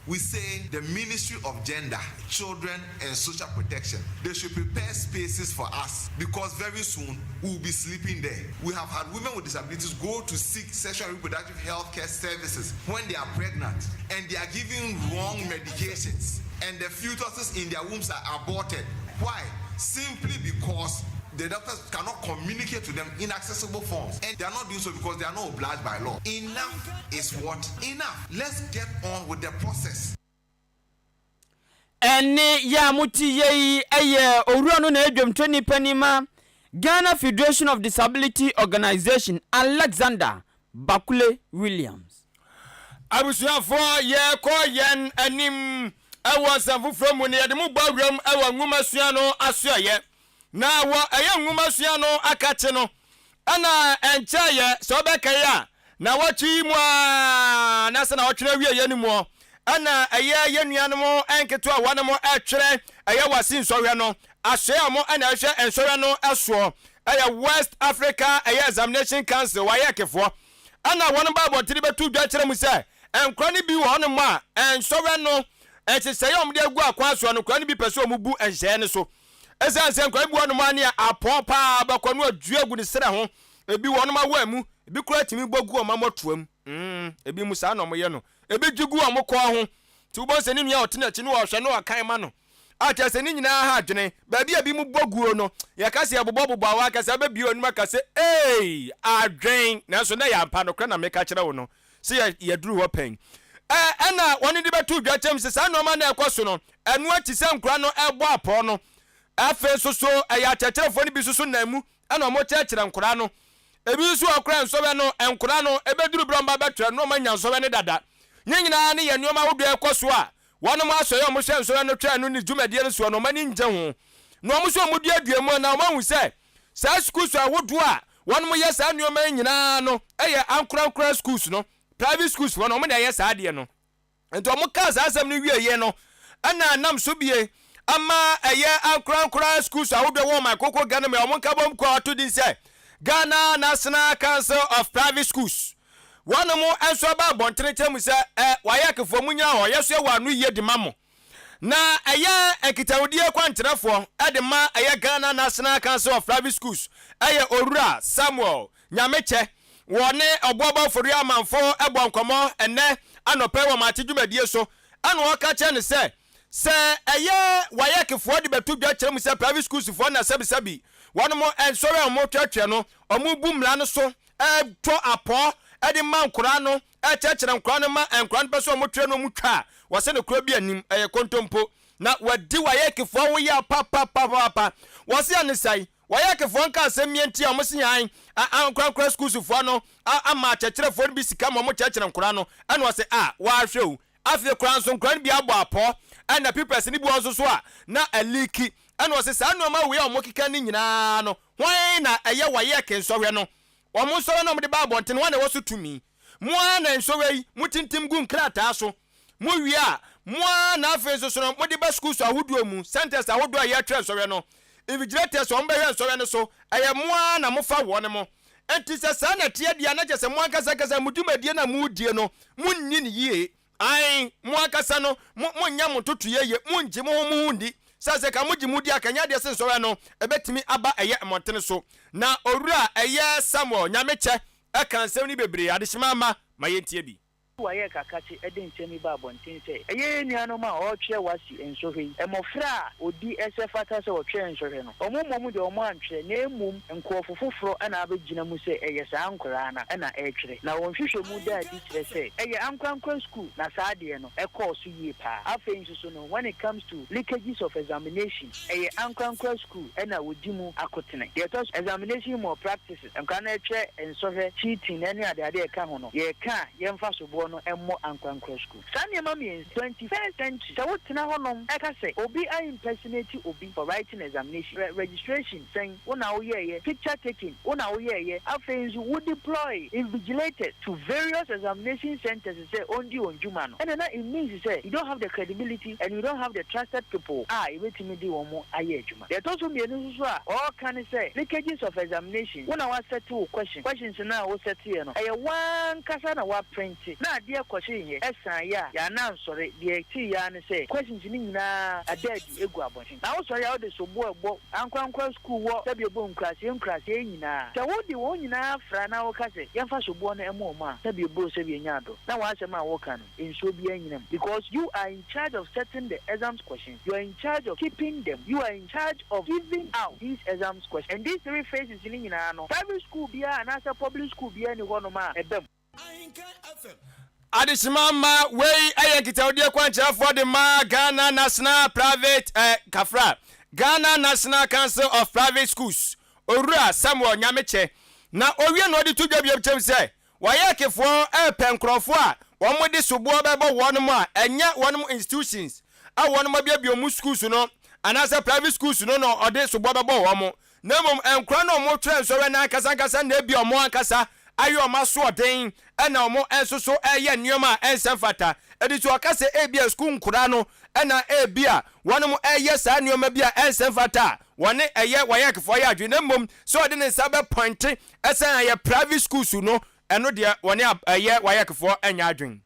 We say the Ministry of Gender, Children and Social Protection, they should prepare spaces for us because very soon we will be sleeping there. We have had women with disabilities go to seek sexual and reproductive health care services when they are pregnant and they are given wrong medications and the fetuses in their wombs are aborted. Why? Simply because The doctors cannot communicate to them in accessible forms. And they are not doing so because they are not obliged by law. Enough is what? Enough. Let's get on with the process. Ɛnne yi a mote yɛ yi yɛ Owura no na ɛyɛ dwamtoni panin ma Ghana Federation of Disability Organization, Alexander Bakule Williams. Abusuafoɔ, yɛrekɔ yɛn anim wɔ nsɛm foforɔ mu no, yɛde mo bɔ awuram wɔ nwomasua no asoɛeɛ. Na wɔ ɛyɛ nwomasua no akakye no, ɛna ɛnkyɛeɛ, sɛ wobɛkae a, nawɔtwe yi mu ara, anaasɛ nawɔtwe no awieeɛ no muɔ, ɛna ɛyɛ yɛn nuanom nketewa a wɔnom ɛtwerɛ ɛyɛ wasi nsɔhwɛ no, asoɛeɛ a wɔn ɛna ɛhwɛ nsɔhwɛ no soɔ, ɛyɛ West Africa ɛyɛ Examination Council, WAEC foɔ, ɛna wɔnom ba abɔntene bɛto dwa kyerɛ mu sɛ, nkora no bi wɔ hɔnom a nsɔhwɛ no nhyehyɛeɛ a wɔde agu akwan soɔ no, nkora no bi pɛ sɛ wɔbu nhyehyɛeɛ no so. Esiane sɛ nkwadaa bi wɔ hɔnom a nea apɔn paa bɛkɔ no adua agu ne serɛ ho, ebi wɔ hɔnom awɔ mu, ebi koraa tumi bɔ gu wɔn mmɔtoam. Mm, ebi mu saa na wɔyɛ no. Ebi dwe gu wɔn kɔn ho. Nti wobɛhu sɛ ne nua a ɔte n'akyi no ɔhwɛ no ɔkan ma no. A kyerɛ sɛ ne nyinaa ha adwene. Baabi a ebi mu bɔ guo no, yɛka sɛ yɛbobɔbobɔ a w'ankasa wobɛbue w'anom aka sɛ, Ei, adwen! Nanso na ɛyɛ ampa, nokorɛ na meka kyerɛ wo no. sɛ yɛ yɛduru hɔ pɛn. Ɛ ɛna wɔn de bɛto dwa kyɛm sɛ saa nneɛma na ɛkɔ so no, ɛno akyi sɛ nkora no ɛbɔ apɔw no. Afei nso so ɛyɛ akyerɛkyerɛfoɔ no bi nso so nam mu ɛna wɔn kyerɛkyerɛ nkora no. Ebi nso wɔ koraa nsɔhwɛ no nkora no ɛbɛduru berɛ a wɔn ba bɛtwerɛ no na wɔn anya nsɔhwɛ no dada. Ne nyinaa ne yɛ nneɛma ahodoɔ ɛkɔ so a wɔn asɔre a wɔhwɛ nsɔhwɛ no twɛn no ne dwumadie no soɔ no wɔn ani ngye ho. Na wɔn nso wɔn duadua mu na wɔn ahu sɛ Saa schools ahodoɔ a wɔnom yɛ saa nnoɔma yi nyinaa no yɛ ankorankora schools no, private schools foɔ no, wɔn na ɛyɛ saa adeɛ no. Nti wɔn kaa saa asɛm no wieɛ no, ɛna nam so bie ama ɛyɛ ankorankora schools ahodoɔ wɔ ɔman koko Ghana mu a wɔn nkabom kuo a wɔato din sɛ Ghana National Council of Private Schools. Wɔnom nso aba abɔntene kyerɛ mu sɛ ɛ WAEC foɔ mo nyina hɔ, yɛso yɛwɔ ano yie de ma mo. Na ɛyɛ nkitahodie kwankyerɛfoɔ de ma ɛyɛ Ghana National Council of Private Schools ɛyɛ Owura Samuel Nyamekyɛ. Wɔ ne Ɔboɔbɔ Ofori Amanfo bɔ nkɔmmɔ ɛnnɛ anɔpa yi wɔ Maakye dwumadie so ɛna ɔka kyerɛ no sɛ sɛ ɛyɛ WAEC foɔ de bɛto dwa kyerɛ mu sɛ private schools foɔ na sɛbisɛbi wɔnom nsɔre a wɔn twɛtwɛ no wɔn bu mmara no so tɔ apɔɔ de ma nkoraa no Ɛkyerɛkyerɛ nkwadaa no ma nkwadaa no pɛ sɛ wɔtwerɛ na wɔtwa a, wɔsɛ no korɔ bi anim, ɛyɛ kontompo. Na wɔadi Wayɛkefoɔ ho yaw papapapaapa. Wɔse ɛne sɛn? Wayɛkefoɔ nka asɛm mmiɛ nti a wɔse yɛn ankorankora sukuusufoɔ no ama akyerɛkyerɛfoɔ no bi sika ma wɔkyerɛkyerɛ nkwadaa no. Ɛna wɔse a, woahwɛ o. Afei koraa nso nkwadaa no bi abɔ apɔ, ɛna papers no bi wɔ nso so a na aliiki. Ɛna wɔse saa nnoɔma wei a wɔkeka no nyinaa no, hwan na ɛyɛ Wayɛke nsɔhwɛ no? Wɔn nsɔhwɛ no a wɔde ba abɔnten no, hwan na ɛwɔ so tumi? Mo ara na nsɔhwɛ yi motintim gu nkrataa so. Mowie a, mo ara na afei nso so no mode ba schools ahodoɔ mu, centres ahodoɔ a yɛretwerɛ nsɔhwɛ no. Invigilators a wɔbɛhwɛ nsɔhwɛ no so, ɛyɛ mo ara na mofa wɔn mo. Enti sɛ saa na ɛteɛ deɛ a, na kyerɛ sɛ mo ankasa ankasa mo dwumadie no a moredie no, monni no yie. Ae, mo ankasa no, mo, monnyɛ mo ntotoeɛ yie, monngye mo ho mo ho nni. Sɛ sɛ ka mogye mo di a, ka ɛnyɛ adeɛ sɛ nsɔhwɛ no ɛbɛtumi aba ɛyɛ mmɔntene so. Na Owura ɛyɛ Samuel Nyamekyɛ Ɛka nsɛm no bebree. Adehyema mma, ma yɛntie bi. Wɔayɛ kakakye de nsɛm yi ba abɔnten sɛ, Ɛyɛ yɛn nuanom a wɔretwerɛ WASSCE nsɔhwɛ yi, mmɔfra a wɔdi sɛ fata sɛ wɔtwerɛ nsɔhwɛ no, wɔn mmom deɛ wɔantwerɛ, na mmom nkurɔfo foforɔ na abɛgyina mu sɛ ɛyɛ saa nkwadaa no na ɛretwerɛ. Na wɔn nhwehwɛmu da adi kyerɛ sɛ ɛyɛ ankorankora sukuu na saa adeɛ no kɔɔ so yie paa. Afei nso so no, when it comes to leakages of examination, ɛyɛ ankorankora sukuu na wɔdi mu akotene. Deɛ ɛtɔ so, examination malpractices, Nkwadaa no retwerɛ nsɔhwɛ, cheating ne adeade a ɛka ho no, yɛreka a, yɛmfa soboɔ no mmɔ ankorankora sukuu. Saa nneɛma mmiɛnsa, 21st century, sɛ wotena hɔnom ka sɛ obi a impersonate obi for writing examination, registration sɛn, wo na woyɛeɛ, picture taking, wo na woyɛeɛ, afei nso wo deploy invigilators to various examination centres sɛ ɔndi wɔn dwuma no, ɛnna na it means sɛ you don't have the credibility and you don't have the trusted people a yɛbɛtumi de wɔn ayɛ adwuma. Deɛ ɛtɔ so mmienu nso so a ɔreka ne sɛ leakages of examination, wo na woasɛte wo question, questions no a wosɛteɛ no, ɛyɛ wo ankasa na woaprinte na. adeɛ kɔhyeeɛ ɛsan yɛ a, yɛn anan ansɔre. Deɛ yɛteeɛ ara ne sɛ questions no nyinaa ada adi gu abɔnten. Na wosɔre a wode soboɔ ɛbɔ ankorankora sukuu wɔ sɛdeɛ ɛbɔ nkuraaseɛ nkuraaseɛ yi nyinaa. Sɛ wode wɔn nyinaa fra na woka sɛ yɛmfa soboɔ no ɛma wɔn a, sɛdeɛ ɛbɔ sɛdeɛ ɛnya adɔ. Na w'asɛm a woka no, nsuo biara nnyina mu because you are in charge of setting the exams questions, you are in charge of keeping them, you are in charge of giving out these exams questions and these three phases no nyinaa no private school biara anaasɛ public school biara nni hɔnom a ɛba mu. Adehyema mma wei yɛ nkitahodie kwankyerɛfoɔ de ma Ghana National Private eh, Kafra, Ghana National Council of Private Schools, Owura Samuel Nyamekyɛ. Na owie na ɔde to dwa bio kyɛm sɛ, Wayɛkefoɔ repɛ nkorɔfoɔ a wɔn de soboɔ bɛbɔ wɔnom a ɛnyɛ wɔnom institutions a wɔnom abuebue wɔn schools no anaasɛ private schools no na ɔde soboɔ bɛbɔ wɔn na mmom nkora no a wɔtwerɛ nsɔhwɛ no ankasa ankasa na ebia wɔn ankasa ayɛ wɔn asoɔden na wɔn nso so reyɛ nneɛma a ɛnsɛ mfata. Ɛde so ɔka sɛ ebia sukuu nkora no na ebia wɔnom reyɛ saa nneɛma bi a ɛnsɛ mfata a wɔne ɛyɛ wayɛkefoɔ yɛ adwene na mmom sɛ ɔde ne nsa bɛpɔinte Ɛsɛ ɛyɛ private schools no ɛno deɛ wɔne ɛyɛ WAEC foɔ nyɛ adwen.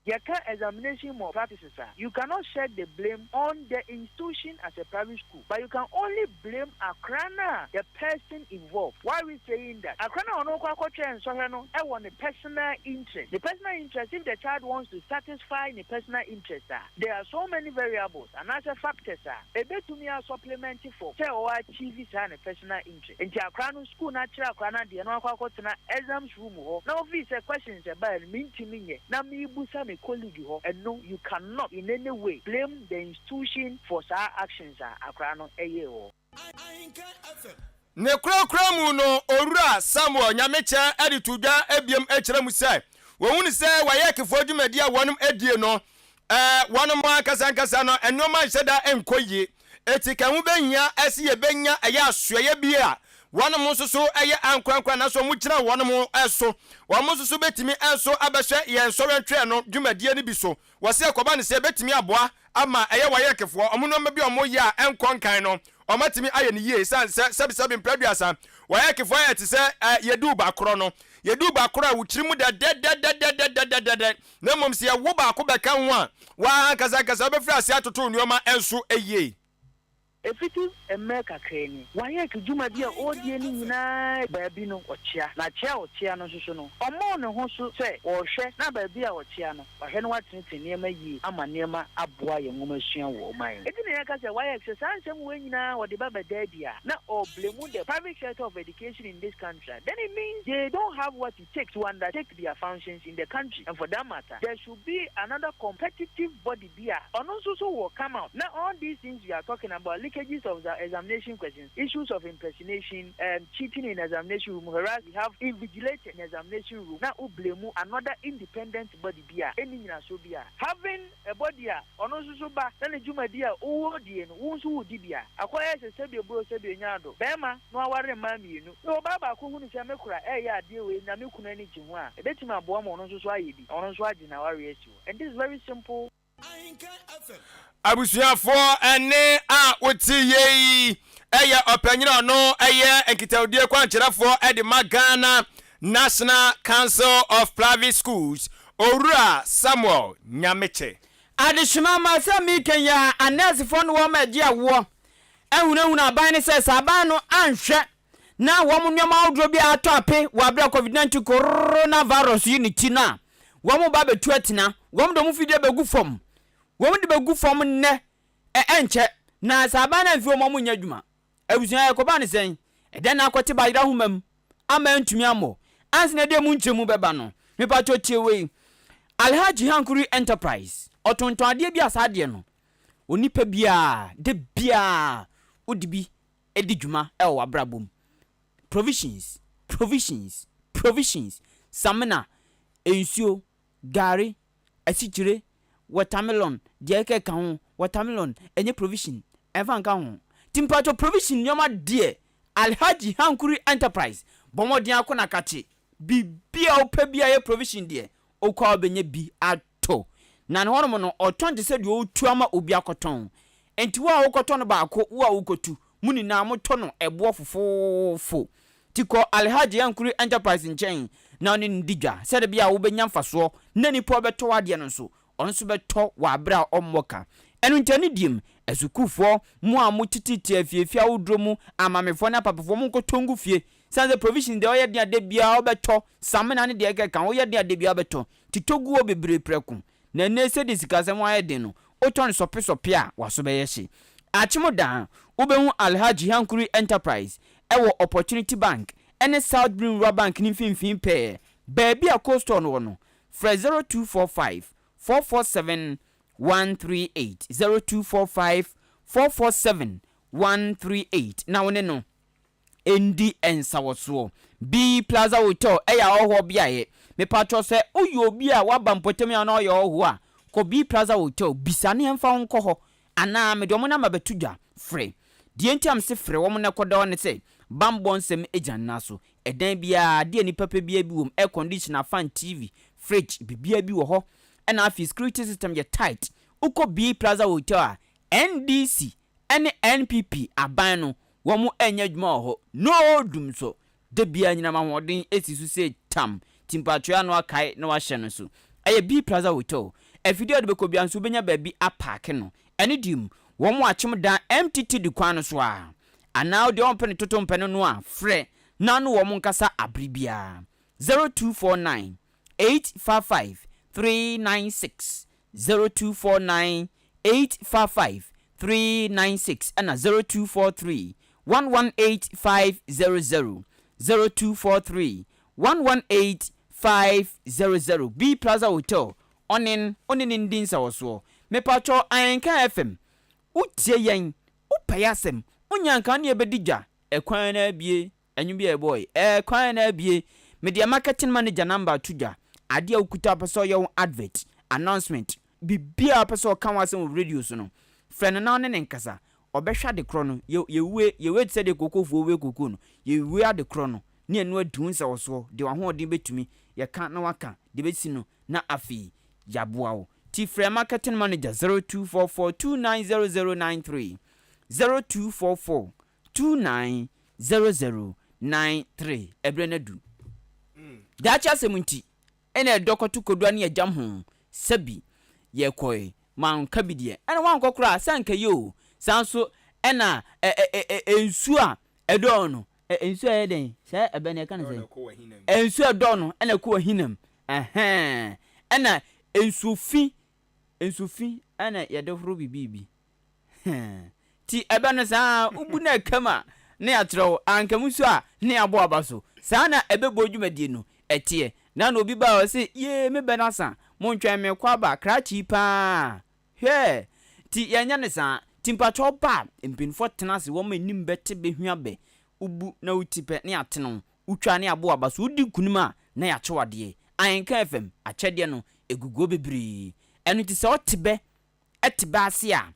Yɛka examination malpractices a, you cannot shed the blame on the institution as a private school but you can only blame akora no a the person involved. Why are we saying that? Akora no a ɔno rekɔ akɔtwɛn nsɔhwɛ no wɔ ne personal interest. Ne personal interest, if the child wants to satisfy ne personal interest a, there are so many variables anaasɛ factors a ɛbɛtumi a supplement for sɛ ɔ achieve saa ne personal interest. Nti akora no school no akyerɛ akora no adeɛ na wakɔ akɔtena exams room hɔ na ofii sɛ questions ɛbaeɛ no mentimi nyɛ na mebusa me colleague hɔ ɛno you cannot in any way blame the institution for saa actions a akora no ɛyɛɛ wɔ hɔ. Ne korakora mu no, Owura Samuel Nyamekyɛ de too dwa biom kyerɛ mu sɛ, wɔhunu sɛ WAECfoɔ dwumadi a wɔnom die no, wɔnom ankasa ankasa no nnoɔma nhyɛ da nkɔ yie. Enti ka ho bɛhia sɛ yɛbɛnya ɛyɛ asoɛeɛ bi a wɔnom nso so yɛ ankorankoro anaasɛ wɔn gyina wɔnom so. Wɔn nso so bɛtumi nso abɛhwɛ yɛn nsɔhwɛ ntwerɛ no dwumadie no bi so. Wɔse ɛkɔba no sɛ ɛbɛtumi aboa ama ɛyɛ WAECfoɔ wɔn nnoɔma bi a wɔyɛ a ɛnkɔ nkan no wɔatumi ayɛ no yie ɛsiane sɛ sɛbesɛbe mprɛ aduasa WAECfoɔ ayɛ te sɛ yɛduu bakorɔ no. Yɛduu bakorɔ a wo tiri mu dɛdɛdɛdɛdɛdɛdɛdɛ Na mmom sɛ yɛwo baako bɛka ho a, wo ara ankasa ankasa wobɛfiri aseɛ atoto nneɛma nso yie. Ɛfiti mmerɛ kakra ni, WAEC dwumadi a ɔredie no nyinaa baabi no ɔkyea, na kyea a ɔkyea no nso so no, ɔmmɔɔ ne ho so sɛ ɔrehwɛ na baabi a ɔkyea no, wahwɛ na watenetene nneɛma yie ama nneɛma aboa yɛn nwomasua wɔ ɔman yi mu. Enti na yɛka sɛ WAEC sɛ saa nsɛm wei nyinaa ɔde ba bɛda adi a, na ɔreblame the private sector of education in this country a, then it means they don't have what it takes to undertake their functions in the country and for that matter there should be another competitive body bi a ɔno nso so will come out na all these things we are talking about leakages of examination questions issues of impersonation um, cheating in examination room whereas we have invigilator in examination room na wo blame another independent body bi a ɛnni nyinasoɔ bi a having a body a ɔno nso so ba na ne dwumadi a wowɔ die no wo nso wodi bi a akɔyɛ sɛ sɛbi oburo sɛbi onya ado bɛrima na waware mmaa mmienu Sɛ ɔbaa baako hunu sɛ me kora reyɛ adeɛ wei na me kunu ani gye ho a, ɛbɛtumi aboa ma ɔno nso so ayɛ bi, na ɔno nso agye n'awareɛ asi hɔ. And this is very simple. Abusuafoɔ ɛnne a wote yei yɛ ɔpanyin a ɔno yɛ nkitahodie kwankyerɛfoɔ de ma Ghana National Council of Private Schools, Owura Samuel Nyamekye. Adehyema ma sɛ mereka yi ara, anɛɛsefoɔ ne wɔn a ɛgye awoɔ ahunahuna aban no sɛ sɛ aban no anhwɛ na wɔn nneɛma ahodoɔ bi a atɔ ape wɔ abere a COVID-19 coronavirus yi ne ti no a, wɔn ba bɛtu atena. Wɔn de wɔn fidie bɛgu fam. Wɔn de bɛgu fam nnɛ, ɛnkyɛ. Na sɛ aban no amfi wɔn a wɔnyɛ adwuma. Abusua ɛkɔba no sɛn? Ɛdɛn na akɔte bayerɛ ahoma mu ama antumi ammɔ? Ansa na ɛde emu nkyerɛmu bɛba no, mepakyɛw tie wei. Alhaji Hankuri Enterprise, ɔtontɔn adeɛ bi a saa adeɛ no, Onipa biara, da biara wode bi di dwuma wɔ w'abrabɔ mu. Provisions, provisions, provisions, samina, nsuo, gari, asikyire, watermelon, deɛ ɛkeka ho, watermelon ɛnyɛ provision, ɛmfa nka ho. Nti mpakyɛw provision nneɛma deɛ Alhaji Hankuri Enterprise bɔ mmɔden akɔ na kakye biribi a wopɛ biara yɛ provision deɛ wokɔ a wobɛnya bi atɔ. Na ne hɔnom no, ɔtɔn te sɛ deɛ ɔretu ama obi akɔtɔn. Enti wo a wokɔtɔ no baako, wo a wokɔtu, mo nyinaa motɔ no ɛboɔ fofoofo. Nti kɔ Alhaji Yankuri Enterprise nkyɛn na wo ne no ndi dwa sɛdeɛ ɛbɛyɛ a wobɛnya mfasoɔ na nipa a ɔbɛtɔ w'adeɛ no nso, ɔno nso bɛtɔ wɔ aberɛ a ɔmmɔ ka. Ɛno nti anidiem, asukuufoɔ, mo a motetete afiefie ahodoɔ mu, amaamefoɔ ne apapafoɔ, monkɔtɔ ngu fie. Sane sɛ provisions deɛ ɔyɛ den a da biara wobɛtɔ, samina ne deɛ ɛkeka ho, woyɛ den a da biara wobɛtɔ. Nti tɔ gu hɔ bebree prɛko. Na ɛnnɛ sɛdeɛ sikasɛm ho ayɛ den no, wotɔ no sɔpesɔpe a, w'aso bɛyɛ hye. Akyem da, wobɛhu Alhaji Hankuri Enterprise wɔ Opportunity Bank ne South Green Rural Bank no mfimfini pɛɛ, baabi a Cold Store no wɔ no. Frɛ 0245 447 138, 0245 447 138 na wo ne no ndi nsawɔsoɔ. B Plaza Hotel yɛ ahɔhoɔ beaeɛ. Mepakyɛw sɛ woyɛ obi a woaba mpɔtam yi anaa woyɛ ɔhɔhoɔ a, kɔ B Plaza Hotel, bisa na yɛmfa wo nkɔ hɔ anaa mede wɔn namba bɛto dwa. Frɛ. Deɛ nti a mese frɛ wɔn na kɔda hɔ ne sɛ, bammɔ nsɛm gyina ne nan so. Ɛdan biara, adeɛ a nnipa pɛ biara bi wɔ mu, air conditioner, fan, TV, fridge, biribiara bi wɔ hɔ. Ɛna afei security system yɛ tight. Wokɔ B Plaza Hotel a, NDC ne NPP aban no Wɔn nyɛ adwuma wɔ hɔ no dum so da biara anyinam ahoɔden si so sɛ tam nti mpakyɛw ano akae na wahyɛ no so. Ɛyɛ B Plaza Hotel. Afidie a wode bɛkɔ biara nso wobɛnya baabi apaake no. Ɛno deɛ mu wɔn akyem dan MTTD kwan no so ara. Anaa wodeɛ wɔmpɛ no toto mpɛ no no a frɛ na ne wɔn nkasa abere biara. 0249 855 396 0249 855 396 ɛna 0243 118 500, 0243 118 500 B Plaza Hotel ɔnen ɔne no ndi nsawɔsoɔ. Mepakyɛw Ahenka FM wo tie yɛn wo pɛ y'asɛm wo nya nka wo ne yɛ bɛdi dwa ɛkwan no abue Ɛnwom bi a yɛbɔɔ yi, ɛɛ kwan na abue. Me deɛ marketing manager number to dwa. Adeɛ a wokuta wopɛ sɛ ɔyɛ wo advert, announcement, biribiara a wopɛ sɛ ɔka ho asɛm wɔ radio so no, frɛ no na wo ne no nkasa. Ɔbɛhwɛ ade korɔ no. Yɛ, yɛwue, yɛwue te sɛ deɛ kokofoɔ wue kokoo no. Yɛwue ade korɔ no, ne ɛno adi wo nsawɔsoɔ, deɛ w'ahoɔden bɛtumi, yɛka na waka, deɛ ɛbɛsi no, na afei yɛaboa wo. Nti frɛ marketing manager 0244 290093, 0244 290093 Ɛberɛ no adu. Daakye asɛm nti na ɛdɔ kɔto kodua ne agyam ho sɛbi yɛkɔe manka bi deɛ ɛna wankɔ koraa sɛ anka yɛ o saa nso ɛna ɛ ɛ ɛ nsuo a ɛdɔɔ no ɛ nsuo a ɛyɛ dɛn sɛ ɛbɛ no yɛka no sɛ nsuo a ɛdɔɔ no ɛna ɛkɔ ahinam ɛhɛn ɛna nsuo fi nsuo fi ɛna yɛde horo biribi Hɛn. Ntsi ɛbɛ no saa ara, wobu no ɛkam a, na yɛakyerɛ wo, anka mu so a, na yɛabɔ aba so. Saa na ɛbɛbɔ dwumadie no ɛteɛ. Na na obi ba a ɔse, yee, me bɛ no asa, montwɛn merekɔ aba, krakye yi paa. Hwɛɛ! Nti yɛnyɛ no saa. Nti mpakyɛw ba a, mpanyinfoɔ tena ase, wɔn anim bɛte bɛhua bɛ. Wobu na woti pɛ, na yɛatene wo. Wotwa na yɛabɔ aba so. Wodi nkunim a, na yɛakyɛ wo adeɛ. Ahenka FM, akyɛdeɛ no, ɛguguo bebree. Ɛno nti sɛ wote bɛ te bɛ ase a,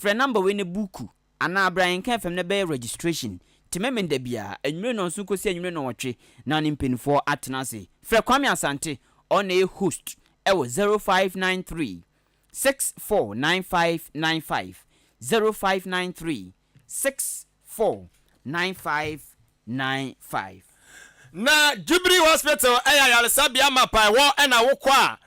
frɛ number wei na buuku anaa bra Yɛnka FM na bɛyɛ registration. Te Memenda biara, anwummere nnɔnson kɔsi anwummere nnɔnwɔtwe na ne mpaninfoɔ atena ase. Frɛ Kwame Asante, ɔno na ɛyɛ host wɔ 0593 649595, 0593 649595. Na Jubilee Hospital yɛ ayaresabea mapa ɛhɔ na wokɔ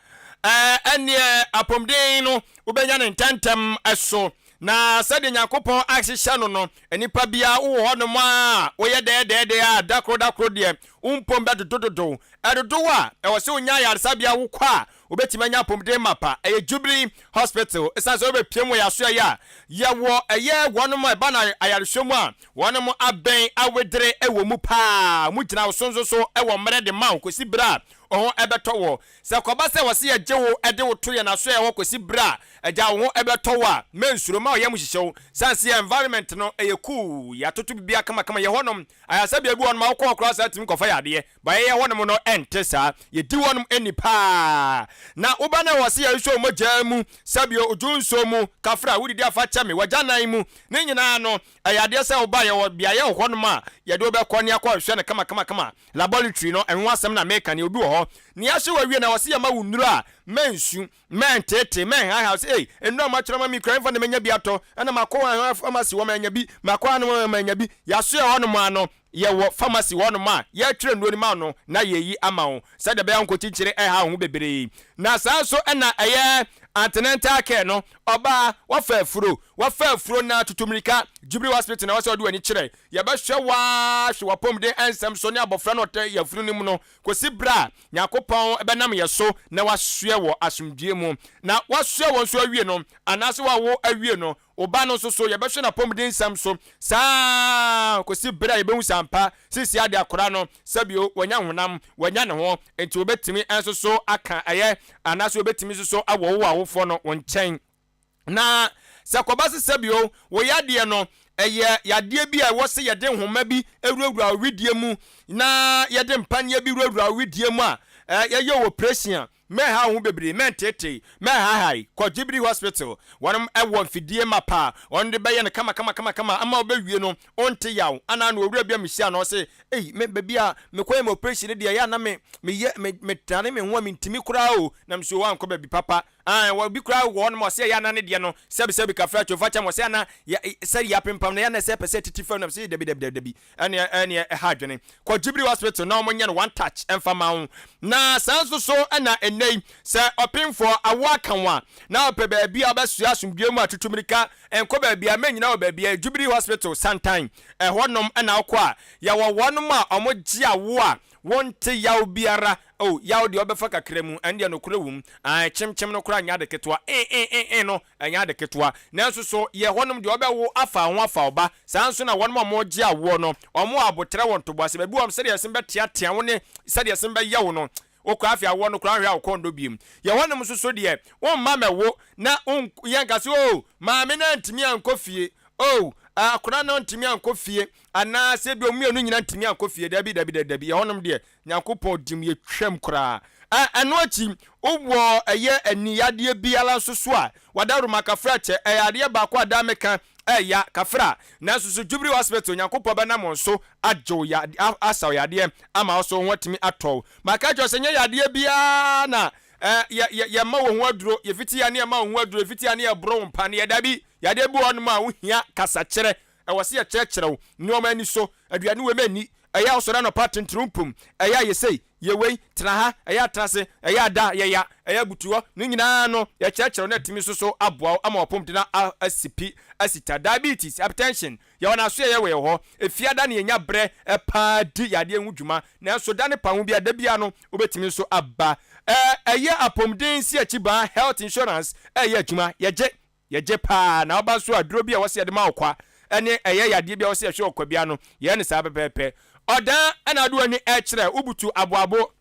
a ɛneɛ apɔmuden no wobɛnya no ntɛntɛm so. Na sɛdeɛ Nyankopɔn ahyehyɛ no no, nnipa biara wowɔ hɔ nom a woyɛ dɛɛdɛɛdɛɛ a dakoro dakoro deɛ wo mpom bɛdodododow. Ɛdodow a, ɛwɔ sɛ wonya ayaresabea wokɔ a Wobɛtumi anya apɔmuden mapa. Ɛyɛ Jubilee Hospital. Ɛsiane sɛ wobɛpiem wɔ yɛn asoɛeɛ a, yɛwɔ ɛyɛ wɔnom a ɛba no ayarehwɛ mu a, wɔnom abɛn awedere wɔ mu paa. Wɔgyina wo so nso so wɔ mmerɛ de ma wo kɔsi berɛ a wo ho bɛtɔ woɔ. Sɛ ɛkɔba sɛ wɔse yɛgye wo de wo to yɛn asoɛeɛ hɔ kɔsi berɛ a agya wo ho bɛtɔ wo a, mɛnsuro, mma wo yam nhyehye wo. Sane sɛ yɛn environment no ɛyɛ cool, yɛatoto biribiara kamakama. Yɛ hɔnom, ayaresabea bi wɔ hɔnom a wokɔ hɔ koraa saa tumi kɔfa yadeɛ. But yɛyɛ hɔnom no ɛnte saa. Yɛdi hɔnom nni paa. Na woba na wɔse yɛhwehwɛ wo mogyaa mu, sɛbio odwo nsuo mu, kafra, wodidi afa kyɛ me, w'agyanan mu, ne nyinaa no, ɛyɛ adeɛ sɛ woba yɛwɔ beaeɛ wɔ hɔnom a yɛde wo bɛkɔ ne akɔhwehwɛ no kamakamakama. Laboratory no, ɛho asɛm na meka no, obi wɔ hɔ. Ne yɛahye wo awie na wɔse yɛma wo nnuro a, mɛnsu, mɛnteetee, mɛnhaahaa, sɛ ei, nnuro a moatwerɛ ama me yi koraa, ɛmfa na manya bi atɔ, ɛna makɔ pharmacy hɔ manya bi, makɔ hanom manya bi. Yɛasoɛ hɔnom ara no. Yɛwɔ pharmacy hɔnom a yɛtwerɛ nnuro no ma wo no na yɛyi ama wo sɛdeɛ ɛbɛyɛ a wonkɔkyinkyini ɛha wo ho bebree. Na saa nso na ɛyɛ antenatal care no, ɔbaa wafa afuro, wafa afuro na tutu mmirika Jubilee Hospital na ɛwɔ sɛ wode w'ani kyerɛ. Yɛbɛhwɛ wo ara hwɛ w'apɔmuden nsɛm so ne abɔfra no a ɔte yafunu no mu no kɔsi berɛ a Nyankopɔn bɛnam yɛ so na wasoɛ wɔ asomdwoeɛ mu. Na wasoɛ wɔ nso awie no, anaasɛ wawo awie no, Wo ba no nso so, yɛbɛhwɛ n'apɔmuden nsɛm so saa ara kɔsi berɛ a yɛbɛhu sɛ ampa seesei ara deɛ akwadaa no, sɛbio, wanya honam, wanya ne ho, enti wɔbɛtumi nso so aka ɛyɛ anaasɛ wɔbɛtumi nso so awɔ wo awofoɔ no wo nkyɛn. Na sɛ kɔba sɛ sɛbio, wo yadeɛ no, ɛyɛ yadeɛ bi a ɛwɔ sɛ yɛde nhoma bi wurawura wo wedeɛ mu na yɛde mpaneɛ bi wurawura wo wedeɛ mu a, yɛyɛ wo operation a, Mɛnha wo ho bebree, mɛnteetee, mɛnhahae, kɔ Jubilee Hospital, wɔnom wɔ mfidie mapa a wɔn de bɛyɛ no kama kama kama kama ama wobɛwie no wonte yaw, ana na owura bi a mehyia no ɔse ei me baabi a mekɔyɛ me operation no deɛ ɛyɛ a na me meyɛ me metane me ho a mentumi koraa o, na mese o woankɔ baabi papa, ae wɔ bi koraa wɔ hɔnom ɔse ɛyɛ a na ne deɛ no sɛbi sɛbi kafra kyofa kyɛm ɔse ana yɛ sɛ yɛapempam no ɛyɛ a na ɛsɛ pɛ sɛ titi fam na mese dabi dabi dabi dabi ɛneɛ ɛneɛ ɛha adwene. Kɔ Jubilee Hospital na wɔnyɛ no one touch ɛmfa ma wo. Na saa nso so na ɛnnɛ yi sɛ ɔpemfoɔ awoɔ aka wo a na wopɛ baabi a wobɛsoɛ asomdwoeɛ mu a tutu mirika nkɔ baabi a mɛnyina wɔ baabi a Jubilee Hospital Santan ɛhɔ nom na wokɔ a yɛwɔ wɔnom a wɔgye awoɔ a wonte yaw biara. Oh, yaw deɛ wobɛfa kakra mu, ɛno deɛ nokorɛ wom. Ae, kyemkyem no koraa nyɛ ade ketewa. Ee ee ee ee no Ɛnyɛ ade ketewa. Nanso so yɛ hɔnom deɛ wɔbɛwo afa wo ho afa wo ba? Saa ara nso na wɔnom a wɔregye awoɔ no, wɔn wɔ aboterɛ wɔ ntoboase. Baabi wɔ hɔ sɛdeɛ ɛsen bɛteatea wo ne sɛdeɛ ɛsen bɛyɛ wo no, wokɔ afei awoɔ no koraa nhwɛ a wo kɔn dɔ biom. Yɛ hɔnom nso so deɛ, womma mɛwo na yɛnka sɛ, Oh, maame no antumi ankɔ fie. Oh, akwadaa no antumi ankɔ fie. Anaa sɛ ebia wɔn mmienu nyinaa antumi ankɔ fie. Dabi, dabi, dabi, dabi. Yɛ hɔnom deɛ, Nyankopɔn dim yɛ twam koraa. Ɛ, ɛno akyi, wowɔ ɛyɛ ani yadeɛ biara nso so a, wadawuruma kafra kyɛ, ɛyɛ adeɛ baako a daa meka, ɛya, kafra. Nanso so Jubilee Hospital, Nyankopɔn bɛnam wɔn so agye wo ya, asa wo yadeɛ ama wo so wo ho atumi atɔ wo. Maka akyerɛ wo sɛ nyɛ yadeɛ biara na, ɛ, yɛ, yɛ, yɛma wo ho aduro, yɛfiti ya ne yɛma wo ho aduro, yɛfiti ya ne yɛboro wo mpaneɛ, dabi, yadeɛ bi wɔ hɔnom a wohia kasakyerɛ, Ɛwɔ sɛ yɛkyerɛkyerɛ wo nneɛma ani so. Aduane wei menni. Ɛyɛ a wosɔre anɔpa tentene wo mpom. Ɛyɛ a yɛ sei, yɛ wei, tena ha, ɛyɛ a tena ase, ɛyɛ a da, yɛ ya, ɛyɛ a butu hɔ. Ne nyinaa no, yɛkyerɛkyerɛ wo na atumi nso so aboa wo ama w'apɔmuden asi pi, asi ta. Diabetes, hypertension, yɛwɔ n'asoɛeɛ wɔ yɛn hɔ. Efiada na yɛnya berɛ pa ara di yadeɛ ho dwuma. Nanso da ne pa ho biara, da biara no, wobɛtumi nso aba. Ɛyɛ apɔmuden nsiakyibaa, health insurance, ɛyɛ adwuma. Yɛgye. Yɛgye paa, na woba nso a, aduro bi a ɛwɔ sɛ yɛde ma wo kwa ne ɛyɛ yadeɛ bi a ɛwɔ sɛ yɛhwɛ wɔ kwa biara no, yɛyɛ no saa pɛpɛɛpɛ. Ɔdan na wode w'ani rekyerɛ, wobutu aboabo,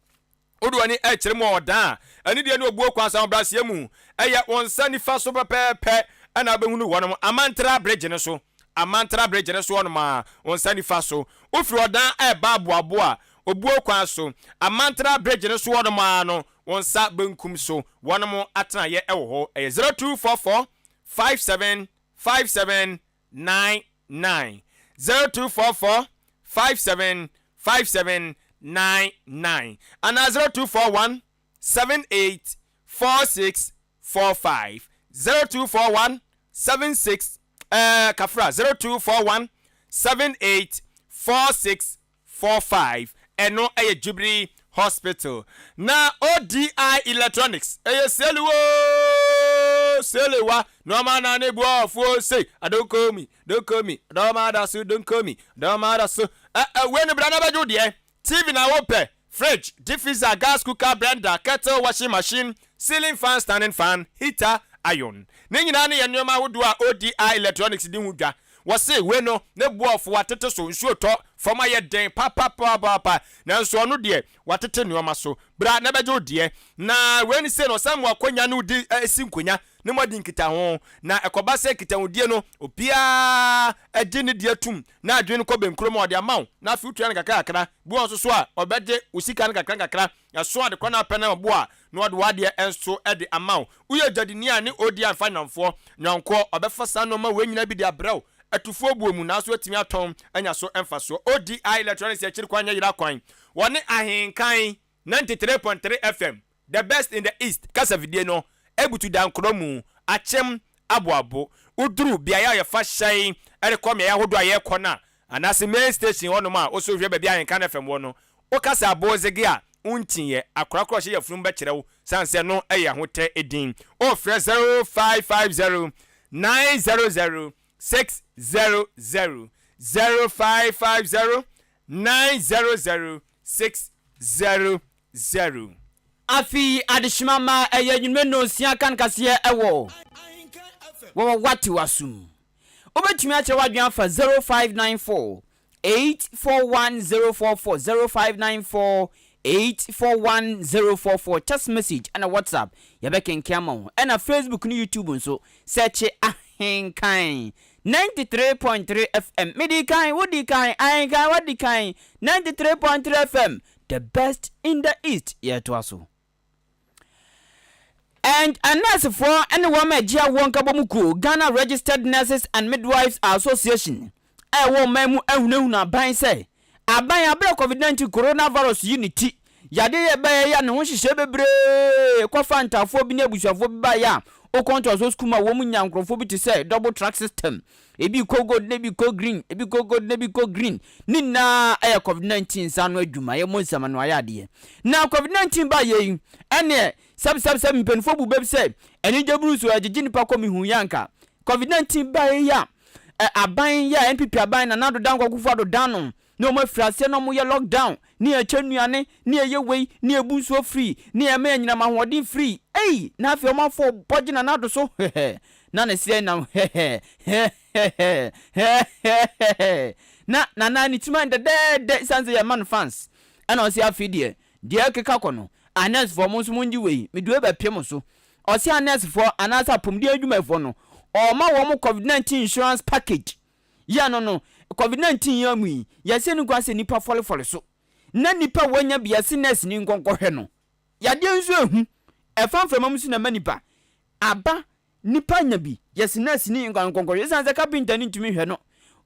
wode w'ani rekyerɛ mu wɔ ɔdan a anidie ne obuo kwan so ahobrɛaseɛ mu. Ɛyɛ wo nsa nifa so pɛpɛɛpɛ na wobɛhunu wɔnom, Amantra Bridge no so, Amantra Bridge no so hɔnom a, wo nsa nifa so. Wofiri ɔdan reba aboabo a, obuo kwan so, Amantra Bridge no so hɔnom ara no, Wo nsa benkum so wɔnom atenaeɛ wɔ hɔ. Ɛyɛ 0244 57 57 99. 0244 57 57 99 anaa 0241 78 46 45. 0241 76 ɛɛ kafra 0241 78 46 45 ɛno yɛ Jubilee Hospital. Na ODI Electronics ɛyɛ seli woo seli wa nneɛma na ne boɔfoɔ sei adonkomi donkomi dɔma da so donkomi dɔma da so ɛ ɛ wei no bra na bɛgye wo deɛ TV na wopɛ fridge deep freezer gas cooker blender kettle washing machine ceiling fan standing fan heater iron ne nyinaa no yɛ nneɛma ahodoɔ a ODI Electronics di ho dwa Wɔse wei no ne boɔfo watete so, nsuo tɔ, fam ayɛ den papapapaapa, nanso ɔno deɛ watete nnoɔma so. Bra na bɛgye wo deɛ. Na wei ne sei no ɔsan mu akwanya ne wo di si nkonya ne mo adi nkitaho. Na ɛkɔba sɛ nkitahodie no obiara gye ne deɛ tum na adwene no kɔ bɛnkuro mu a ɔde ama wo na afei wotua no kakra kakra. Bi wɔ hɔ nso so a ɔbɛgye wo sika no kakra nkakra. Ɛso ade korɔ no a wopɛ no bo a na ɔde w'adeɛ nso de ama wo. Woyɛ dwadini a ne ɔdi amfa nnamfoɔ, nnwankoɔ, ɔbɛfa saa nnoɔma wei nyinaa bi de abrɛ wo atufoɔ buo mu nanso watumi atɔn anya so mfasoɔ. ODI Electronics akyiri kwan nyɛ yera kwan. Wɔne Ahenkan 93.3 FM, the best in the East kasafidie no abutu dankorɔ mu, akyem, aboabo. Woduru beaeɛ a yɛfa hyɛn de kɔ mmeaeɛ ahodoɔ a yɛrekɔ no a, Anaase main station hɔnom a wo so hwɛ baabi a Ahenkan FM wɔ no, woka sɛ Abodzege a, wontiiɛ. Akora korɔ a ɔhyɛ yafunum bɛkyerɛ wo sane sɛ no yɛ ahotɛ din. Wofrɛ 0550 900 600, 0550 900 600. Afei adehyema ma ɛyɛ anwummerɛ nnɔnsia kan kaseɛ ɛwɔ wɔwɔ wate w'asom. Wobɛtumi akyerɛ w'adwene afa 0594 841 044, 0594 841 044, text message ɛna WhatsApp yɛbɛkenken ama wo, ɛna Facebook ne YouTube nso sɛkye Ahenkan 93.3 FM. Medi kan, wodi kan, Ahenkan wadi kan, 93.3 FM, the best in the East. Yɛtoa so. And anɛɛsefoɔ ne wɔn a ɛgye awoɔ nkabom kuo, Ghana Registered Nurses and Midwives Association, a ɛwɔ ɔman mu ahunahuna aban sɛ, aban aberɛ a Covid-19 coronavirus yi ne ti, yadeɛ yi a ɛbaeɛ yi a ne ho nhyehyɛe bebree kɔfaa ntaafoɔ bi ne abusuafoɔ bi baeɛ a wokɔ ntoasoɔ sukuu mu a wɔn nya nkorɔfoɔ bi te sɛ double track system, ebi kɔ gold na ebi kɔ green, ebi kɔ gold na ebi kɔ green, ne nyinaa ɛyɛ Covid-19 nsa ano adwuma, yɛmmɔ nsam ano ayɛ adeɛ. Na Covid-19 baeɛ yi, ɛneɛ sɛbsɛbsɛb mpanimfoɔ bu bɛ bi sɛ anigye buru so ɛgyegye nipa kɔ mehu yɛ anka Covid-19 baeɛ yi a ɛ aban yi a NPP aban Nana Addo Dankwa Akufo Addo dan no na wɔn afiri aseɛ na wɔyɛ lockdown ne yɛkyɛ nnuane ne yɛyɛ wei ne yɛbu nsuo free ne yɛma anyinam ahoɔden free ei na afei wɔn afɔ bɔgye Nana Addo so hɛhɛ na ne seɛ nam hɛhɛ hɛhɛ hɛhɛhɛhɛ na Nana ne tirim ayɛ dɛdɛɛdɛ esiane sɛ yɛma no fans ɛna ɔse afei deɛ deɛ ɛkeka kɔ no anɛsfoɔ mo nso mongye wei mede wei bɛpem mo so Ɔse anɛɛsefoɔ anaasɛ apɔmuden adwumayɛfoɔ no ɔɔma wɔn covid 19 insurance package yɛ no no covid 19 yi amu yi yɛse no kwan sɛ nipa fɔlefɔle so na nipa wanya bi yɛse nurse ni nkɔ nkɔhwɛ no yadeɛ nso ehu ɛfa mframa mu so na ɛma nipa aba nipa nya bi yɛse nurse ni nkɔ nkɔhwɛ ɛsiane sɛ carpenter ni ntumi nhwɛ no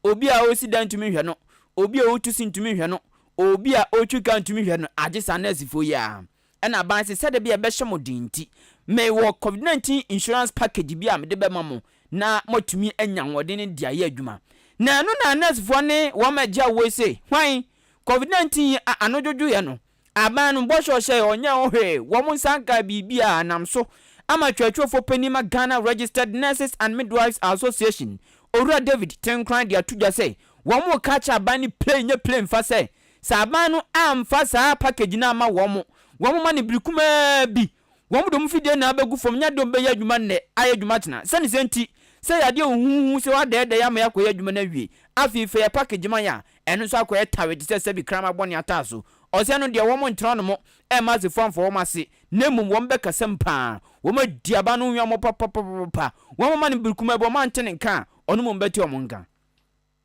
obi a ɔsi dan ntumi nhwɛ no obi a ɔtu si ntumi nhwɛ no obi a ɔtwi car ntumi nhwɛ no agye saa nursefoɔ yi a Ɛna aban se, sɛdeɛ ɛbɛyɛ a ɛbɛhyɛ mo den nti, mewɔ Covid 19 insurance package bi a mede bɛma mo na moatumi anya ahoɔden no de ayɛ adwuma. Na ɛno na nɛɛsefoɔ ne wɔn a ɛgye awoɔ yi se, hwan? Covid 19 yi a ano dwodwoeɛ no, aban no bɔhyɛ a ɔhyɛeɛ, ɔnyɛɛ ho hwee, wɔn nsa nkaa biribiara, nam so ama Kyerɛkyerɛfoɔ Panin ma Ghana Registered Nurses and Midwives Association, Owura David Tenkorang de ato dwa sɛ, wɔn reka akyerɛ aban no play nyɛ play mfa sɛ, Sɛ aban no amfa saa package no amma wɔn, wɔn ma no bere kumaa bi, wɔn de wɔn mfidie nyinaa bɛgu fam, nyɛ adeɛ a wɔbɛyɛ adwuma nnɛ, ayɛ adwuma kyena. Sɛne sɛ nti, sɛ yɛ adeɛ huhuuhu sɛ wɔadɛɛdɛɛ ama yɛakɔyɛ adwuma no awie, afei fa yɛ package ma yɛn a, ɛno nso akɔyɛ tawe te sɛ sɛbi kraman bɔne ataaso. Ɔsɛ no deɛ wɔn ntena nom mma asefoɔ amfa wɔn ase, na mmom wɔn bɛkasa mu paa, wɔn adi aban no ho hwammɔ papapapapa, wɔn ama no bere kumaa bi, wɔn ante ne nka a, ɔno mmom bɛte wɔn nka.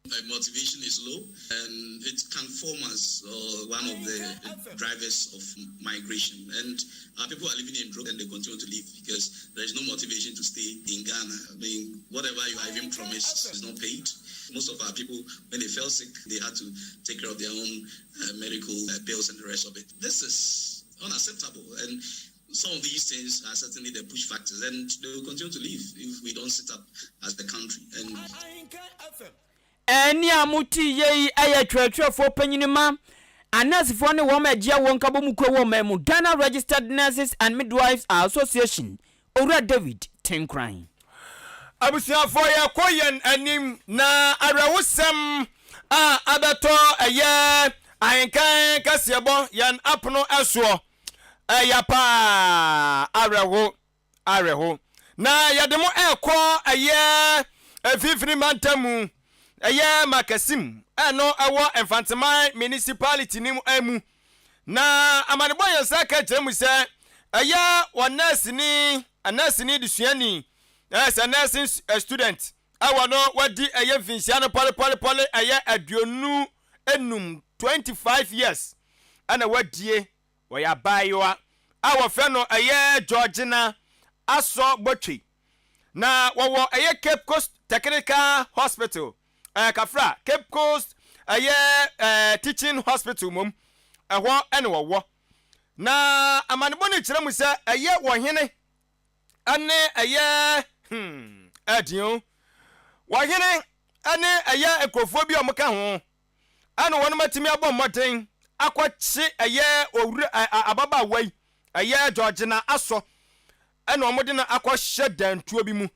My motivation is low and it can form as uh, one of the drivers of migration. And our people are living in droves and they continue to leave because there is no motivation to stay in Ghana. I mean, whatever you are even promised is not paid. Most of our people, when they fell sick, they had to take care of their own uh, medical uh, bills and the rest of it. This is unacceptable. And some of these things are certainly the push factors, and they will continue to leave if we don't sit up as the country. And Ɛnne a mote yei yɛ twerɛtwerɛfoɔ panyini ma anɛɛsefoɔ ne wɔn a ɛgyea wɔn nkabɔmu kuo wɔ ɔman mu, Ghana Registered Nurses and Midwives Association, Owura David Tenkoran. Abusuafoɔ yɛkɔ yɛn anim na awerɛhosɛm a abɛtɔ ɛyɛ ahenkan kaseɛbɔ yɛn apono soɔ. Ɛya paa, awerɛho, awerɛho. Na yɛde mo ɛrekɔ ɛyɛ mfimfini mantam mu, ɛyɛ Makasim, ɛno ɛwɔ Mfanteman Municipality no mu. Na amanebɔ yɛn nsa ka kyerɛ mu sɛ ɛyɛ wɔ nɛɛseni, nɛɛseni desuani, ɛyɛ sɛ nursing student, ɛwɔ no wadi ɛyɛ mfinhyia no pɔlepɔlepɔle ɛyɛ 25, 25 years. ɛna wadie. Ɔyɛ abaayewa a wɔfrɛ no ɛyɛ Georgina Asɔ Botwe. Na wɔwɔ ɛyɛ Cape Coast Technical Hospital, ɛɛ kafra, Cape Coast ɛyɛ ɛɛ Teaching Hospital mmom, ɛhɔ ɛna wɔwɔ. Na amanebɔ no kyerɛ mu sɛ ɛyɛ wɔhene ɛne ɛyɛ hmm ɛden o, wɔhene ɛne ɛyɛ nkurɔfoɔ bi a wɔka ho. ɛna wɔnom atumi abɔ mmɔden akɔkye ɛyɛ owura ɛ ababaawa yi ɛyɛ Georgina Asɔ ɛna wɔde no akɔhyɛ dantuo bi mu.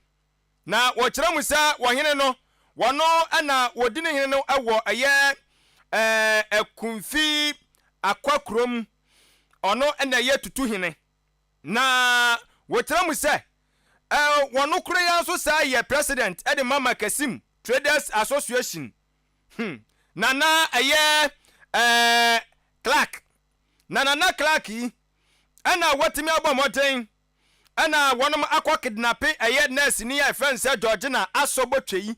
Na wɔkyerɛ mu sɛ wɔhene no wɔno na wɔdi ne hene no wɔ ɛyɛ ɛɛ Akumfi Akwa kurom ɔno na ɛyɛ tutu hene. Na wɔkyerɛ mu sɛ ɛɛ wɔno koro yi ara nso saa yɛ president de ma Makasim Traders Association. Hmm. Nana ɛyɛ ɛɛ Clark. Na Nana Clark yi ɛna watumi abɔ mmɔden ɛna wɔnom akɔ kidnape ɛyɛ nurse ni a ɛfrɛ no sɛ Georgina Asobotwe yi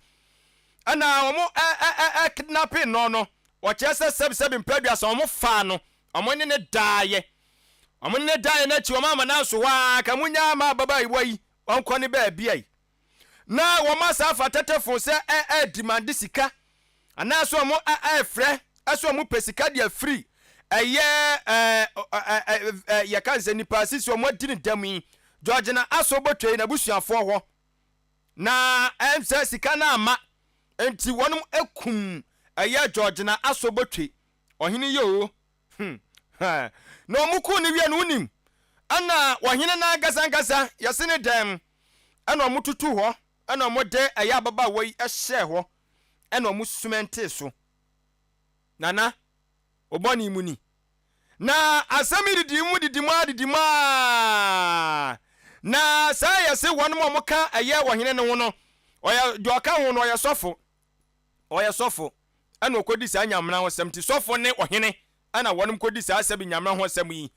ɛna wɔn ɛ ɛ ɛ kidnape no no wɔkyerɛ sɛ sɛbisɛbi mpɛ aduasa wɔn faa no wɔn ne ne daayɛ wɔn ne ne daayɛ n'akyi wɔn ama n'aso hɔ a ka mu nya ama ababaawa yi wɔn kɔ ne baabi a yi na wɔn asa afa tetefon sɛ ɛ ɛ demande sika anaasɛ wɔn ɛ ɛfrɛ ɛsɛ wɔn pɛ sika de afiri ɛyɛ ɛ ɛ ɛ yɛka sɛ nipa sisi wɔn adi ne dɛm yi Georgina Aso Botwe yi n'abusuafoɔ hɔ na ɛm sɛ sika no ama nti wɔn ekum ɛyɛ Georgina Aso Botwe ɔhene yi o hmm na wɔn kum no wie no wonim ɛna ɔhene n'ankasa ankasa yɛse ne dɛm ɛna wɔn tutu hɔ ɛna wɔn de ɛyɛ ababaawa yi ɛhyɛɛ hɔ ɛna wɔn sumentee so nana ɔbɔne mu ni na asɛm yi didi mu didi mu a didi mu a na saa yɛse wɔn a wɔka ɛyɛ ɔhene no ho no ɔyɛ deɛ ɔka ho no ɔyɛ sɔfo ɔyɛ sɔfo ɛna ɔkɔdi saa nyamena ho sɛm ti sɔfo ne ɔhene ɛna wɔn kɔdi saa sɛbi nyamena ho asɛm yi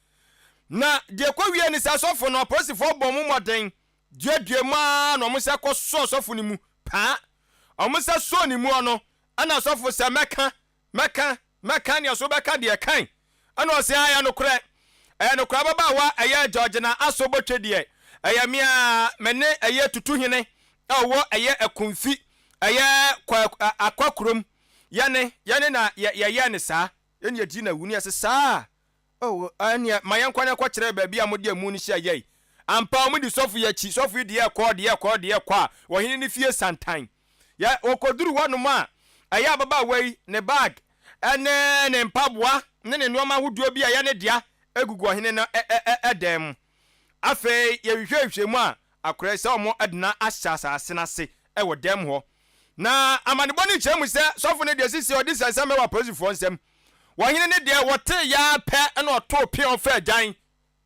na deɛ kɔwie ne saa sɔfo no apolisifoɔ bɔ mu mmɔden duadua mu a na wɔn nsa kɔsɔ sɔfo no mu paa wɔn nsa sɔɔ ne mu no ɛna sɔfo sɛ mɛka mɛka mɛka nea so bɛka deɛ kan ɛna ɔsɛ ayɛ nokorɛ ɛyɛ nokorɛ ababaawa ɛyɛ Georgina Aso Botwe deɛ ɛyɛ mea me ne ɛyɛ tutuhene a ɔwɔ ɛyɛ Akumfi ɛyɛ kwa akwa kurom yɛne yɛne na yɛyɛ ne saa yɛne yɛdi na wu ne yɛsɛ saa oh ɛneɛ ma yɛnkɔ ne kɔkyerɛ baabi a mode amu no hyɛ yɛi ampa ɔmo di sɔfo yi akyi sɔfo yi deɛ kɔ deɛ kɔ deɛ kɔ a wɔhene ne fie santan yɛ wɔkɔduru hɔnom a ɛyɛ ababaawa yi ne bag ɛne ne mpaboa ne ne nneɛma ahodoɔ bi a ɛyɛ ne dea egugu ɔhene no ɛdan mu afei yɛhwehwɛ mu a akora sɛ ɔmo ɛdena ahyɛ asase n'ase ɛwɔ dan mu hɔ na amanebɔ no kyerɛ mu sɛ sɔfo no deɛ sisi ɔde sɛnsɛm ɛwɔ apolisifoɔ nsam wɔhene ne deɛ wɔte yaa pɛ ɛna ɔtoo peon fɛ agyan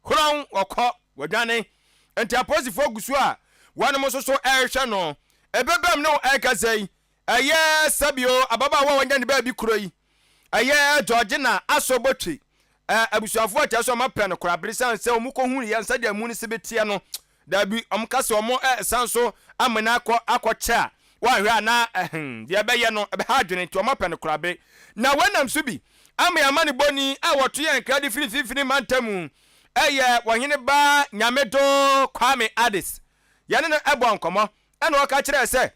korɔn wɔkɔ wɔdwane nti apolisifoɔ gu so a wɔnom nso so ɛrehwɛ no ebebɛm ne ɛrekasa yi ɛyɛ sɛbio ababaawa a wɔnya ne baabi kuro yi ɛyɛ Georgina Aso Botwe ɛ abusuafoɔ akyɛ sɛ ɔmo apɛ no korabere san sɛ ɔmo kɔhu yɛn sɛdeɛ mu no si beteɛ no dabi ɔmo ka sɛ ɔmo ɛsan so amena akɔ akɔkyɛ a wɔahwɛ a na ɛhɛn deɛ ɛbɛyɛ no ɛbɛha adwene nti ɔmo apɛ no korabere na wɔnam so bi ama yɛn ama ne bɔni a wɔto yɛn nkra de firi mfimfini mantam ɛyɛ wɔhene ba Nyamedo Kwame Addis yɛne no ɛbɔ nkɔmɔ ɛna ɔka kyerɛ sɛ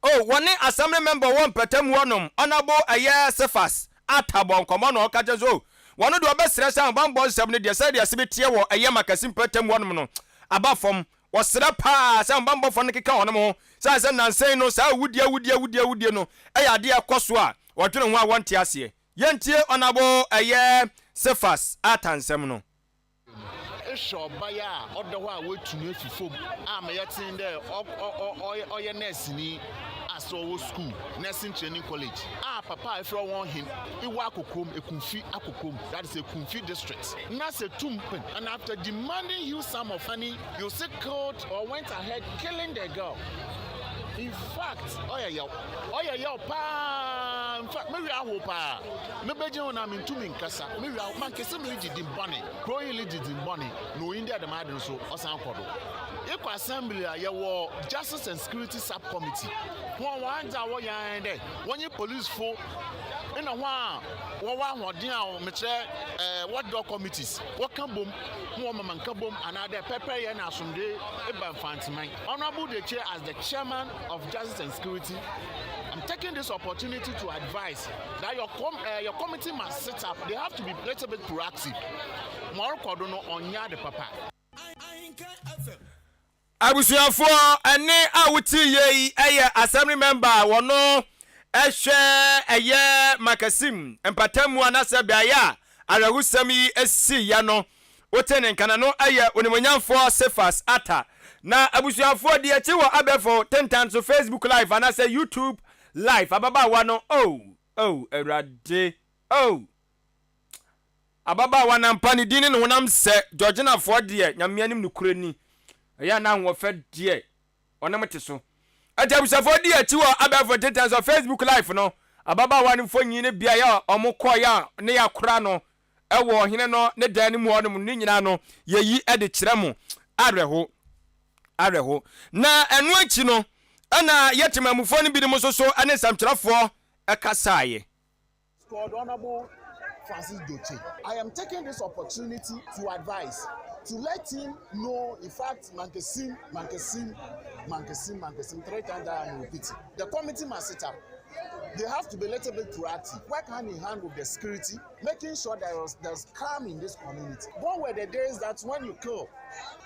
oh wɔne assembly member wɔ mpɛtɛmu hɔnom Honourable ɛyɛ Cephas atabɔ nkɔmɔ na ɔka kyerɛ sɛ oh wɔno deɛ ɔbɛsrɛ sɛ ahobanbɔ nsɛm no deɛ sɛdeɛ ɛsɛ bi teɛ wɔ ɛyɛ Makasi mpɛtɛmu hɔnom no aba fam wɔsrɛ paa sɛ ahobanbɔfoɔ no keka wɔnom ho sɛ sɛ nansɛn no saa awudie awudie awudie awudie no ɛyɛ adeɛ ɛkɔ so a wɔdwene ho a wɔnte aseɛ yɛntie Honourable ɛyɛ Cephas ata nsɛm no. Ehwɛ ɔbaa a ɔda hɔ a woetu no efi famu a ma yɛtsen dɛ ɔyɛ nɛɛsenyi a sɛ ɔwɔ skuul, nursing training college a papa a efrɛ hɔn hen ewɔ Akokurom, Ekumfi Akokurom, that is Ekumfi district na sɛ tum pen and after demanding huge sum of money you still killed or went ahead killing the girl. In fact, ɔyɛ yaw, ɔyɛ yaw paa. In fact, me werɛ ahow paa. Mebɛgyina hɔ na mentumi nkasa. Me werɛ ahow. Mankɛse meregye din bɔne. Kuro yi regye din bɔne na oyin dɛ dɛm ade no so ɔsan kɔ do. Ekɔ assembly a yɛwɔ Justice and Security Sub-Committee. Hɔn wɔn adze a wɔyɛ ara nye dɛ wɔnye policefo na hɔn a wɔwɔ ahoɔden a mekyerɛ ɛɛ watchdog committees wɔka bom ma wɔma nka bom anaadɛ pɛpɛryɛ na asomdwee ba Mfantseman. Honourable Deche as the chairman of Justice and Security, I'm taking this opportunity to advise that your committee must sit up. They have to be a little bit proactive. Ma ɔrekɔ do no ɔnyɛ ade papa. Abusuafoɔ, ɛne a wotie yie yi ɛyɛ assembly member a wɔno Hwɛ ɛyɛ Makasim mpatamu anaasɛ beaeɛ a awerɛhosɛm yi siiɛ no, wote ne nka na no yɛ Onimuonyamfoɔ Cephas Atta. Na abusuafoɔ di akyi wɔ abɛɛfo tentan so Facebook live anaasɛ YouTube live. Ababaawa no oh oh Awurade oh Ababaawa no ampa ne din ne ne honam sɛ Georginafoɔ deɛ Nyame anim nokorɛ ni ɛyɛ a na ahoɔfɛ deɛ ɔne mo te so. Enti abusuafoɔ dii akyi wɔ abɛɛfo ntentan so Facebook live no, ababaawa no mfonyin ne beaeɛ a wɔkɔeɛ a ne yɛakora no wɔ ɔhene no ne dan no mu hɔnom no nyinaa no yɛyi de kyerɛ mo. Awerɛho. Awerɛho. Na ɛno akyi no, ɛna yɛ temamufoɔ no binom nso so ne nsɛmtwerɛfoɔ kasaeɛ. Called Honorable Francis Doche. I am taking this opportunity to advise, to let him know, in fact, Mankesim, Mankesim, Mankesim, Mankesim, three times that I'm repeating. The committee must sit up. They have to be a little bit proactive, work hand in hand with the security, making sure there is, there's calm in this community. Gone were the days that when you kill,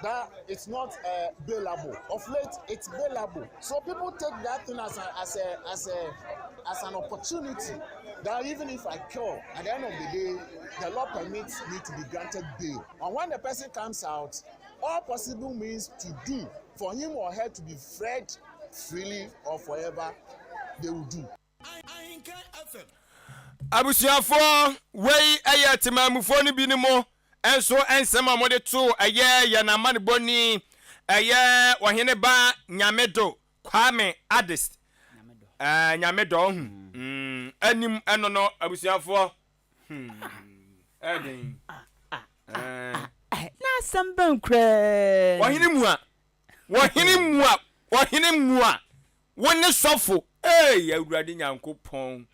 that it's not uh, bailable. Of late, it's bailable. So people take that thing as a, as a, as a, as an opportunity that even if I kill, at the end of the day, the law permits me to be granted bail. And when the person comes out, all possible means to do for him or her to be freed freely or forever, they will do. Abusuafoɔ, wei yɛ temanmufoɔ no binom nso nsɛm a wɔde too ɛyɛ yɛn amanebɔni, ɛyɛ ɔhene ba Nyamedo Kwame Addis, ɛɛ Nyamedɔ ɔhu, mm, anim ɛno no abusuafoɔ, hmm, ɛden, ɛɛ. N'asɛm bɛn koraa ni? Ɔhene mua, ɔhene mua, ɔhene mua. Wo ne sɔfo ei Awurade Nyankopɔn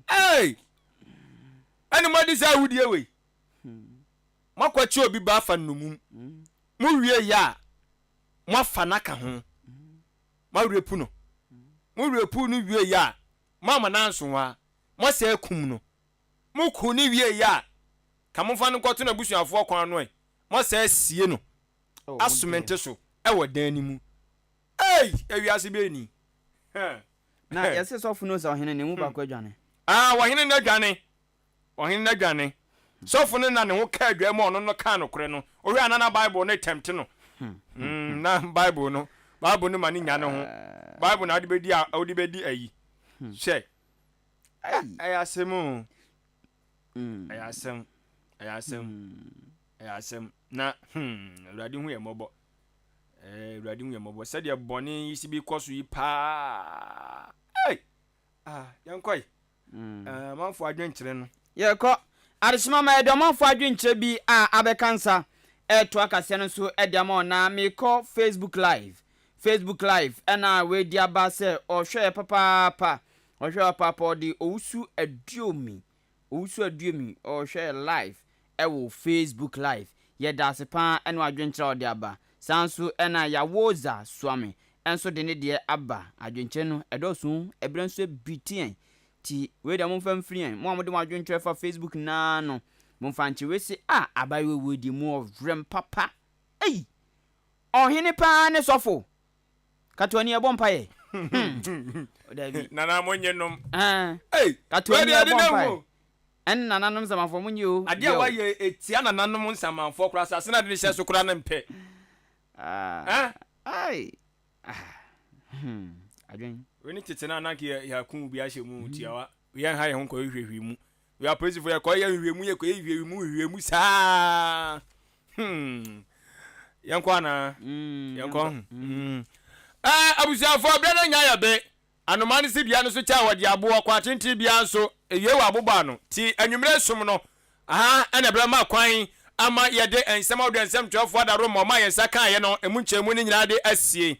ei Ɛne mo adi saa awudie wei Moakɔkye obi ba afa nnomum Mo wie yɛ a moafa no aka ho Moarepu no Mo repu no wie yɛ a moama no anso hɔ a Moasɛ akum no Mo ku no wie yɛ a ka momfa no nkɔto n'abusuafoɔ kwan ano ɛ Moasɛ asie no asomente so wɔ dan no mu Ei! Ewiase bɛn ni? Heh. Na yɛse sɔfo no sɛ ɔhene no emu baako adwane. Ah, ɔhene no adwane. Ɔhene no adwane. Sɔfo no na ne ho kaa adwae mu a ɔno no kaa nokorɛ no. Wohwɛ a na na Bible no retɛmte no. Mm, na Bible no, Bible no ma no nya ne ho. Bible na wode bɛdi a, wode bɛdi ayi. Hwɛ. Ɛyɛ asɛm o. Ɛyɛ asɛm. Ɛyɛ asɛm. Ɛyɛ asɛm. Na, hmm, Awurade hu yɛn mmɔbɔ. Eh, Awurade hu yɛn mmɔbɔ. Sɛdeɛ bɔne yi si bi kɔ so yi paa. Ei! Ah, yɛnkɔ yi. Mm. Eh, amanfoɔ adwenkyerɛ no. Yɛkɔ. Adehyema ma yɛde ɔmanfoɔ adwenkyerɛ bi a abɛka nsa ɛreto akaseɛ no nso de ama wɔn. Na mekɔ Facebook live. Facebook live ɛna wɔadi aba sɛ ɔhwɛ papaapa. Ɔhwɛ papaapa ɔde owusu aduomi Owusu Aduomi ɔrehwɛ yɛ live ɛwɔ Facebook live. Yɛdaase paa ɛne w'adwenkyerɛ a wode aba. Saa nso ɛna Yawoza Suame nso de ne deɛ aba. Adwenkyerɛ no ɛdɔɔso o, ɛberɛ nso abiti yɛn. Nti wei deɛ momfa mfiri yɛn. Mo a mode mo adwenkyerɛ fa Facebook nyinaa no, momfa nkyɛ. Wei se ah abaayewa wei deɛ mu ɔwerɛm papa. Ei! Ɔhene paa ne sɔfo. Katoani ɛbɔ mpaeɛ. Hmm. Dabi. Nana mo nye nom. Ɛn. Ei. Katoani Wei deɛ ɛbɔ ɛde na mpaeɛ. mu. Ɛne nananom nsamanfoɔ mo nye o. Adeɛ a wayɛ etia nananom nsamanfoɔ koraa asase no ade ne hyɛ so koraa no mpɛ. Ah. Eh? Ai. Ah. Hmm. Adwen. Wei ne tete no a na anka yɛ yɛako obi ahyɛ mu tiawa. Yɛnha yɛn ho nkɔyɛ hwehwɛ mu. Yɛ apolisifo yɛkɔyɛ nhwehwɛmu yɛkɔyɛ nhwehwɛmu nhwehwɛmu saa. Hmm. Yɛnkɔ anaa? Mm, yɛnkɔ. Mm. Eh, abusuafoɔ berɛ no nya yɛ be. Anomaa no si dua no so kyɛ a wɔde aboɔ kɔ atenten biara nso ewie wɔ abobɔ ano. Ti anwummerɛ som no aha ɛna ɛberɛ ma kwan ama yɛde nsɛm ahodoɔ nsɛmtwerɛfoɔ adaro ma ɔma yɛn nsa kaeɛ no emu nkyɛnmu no nyinaa de asie.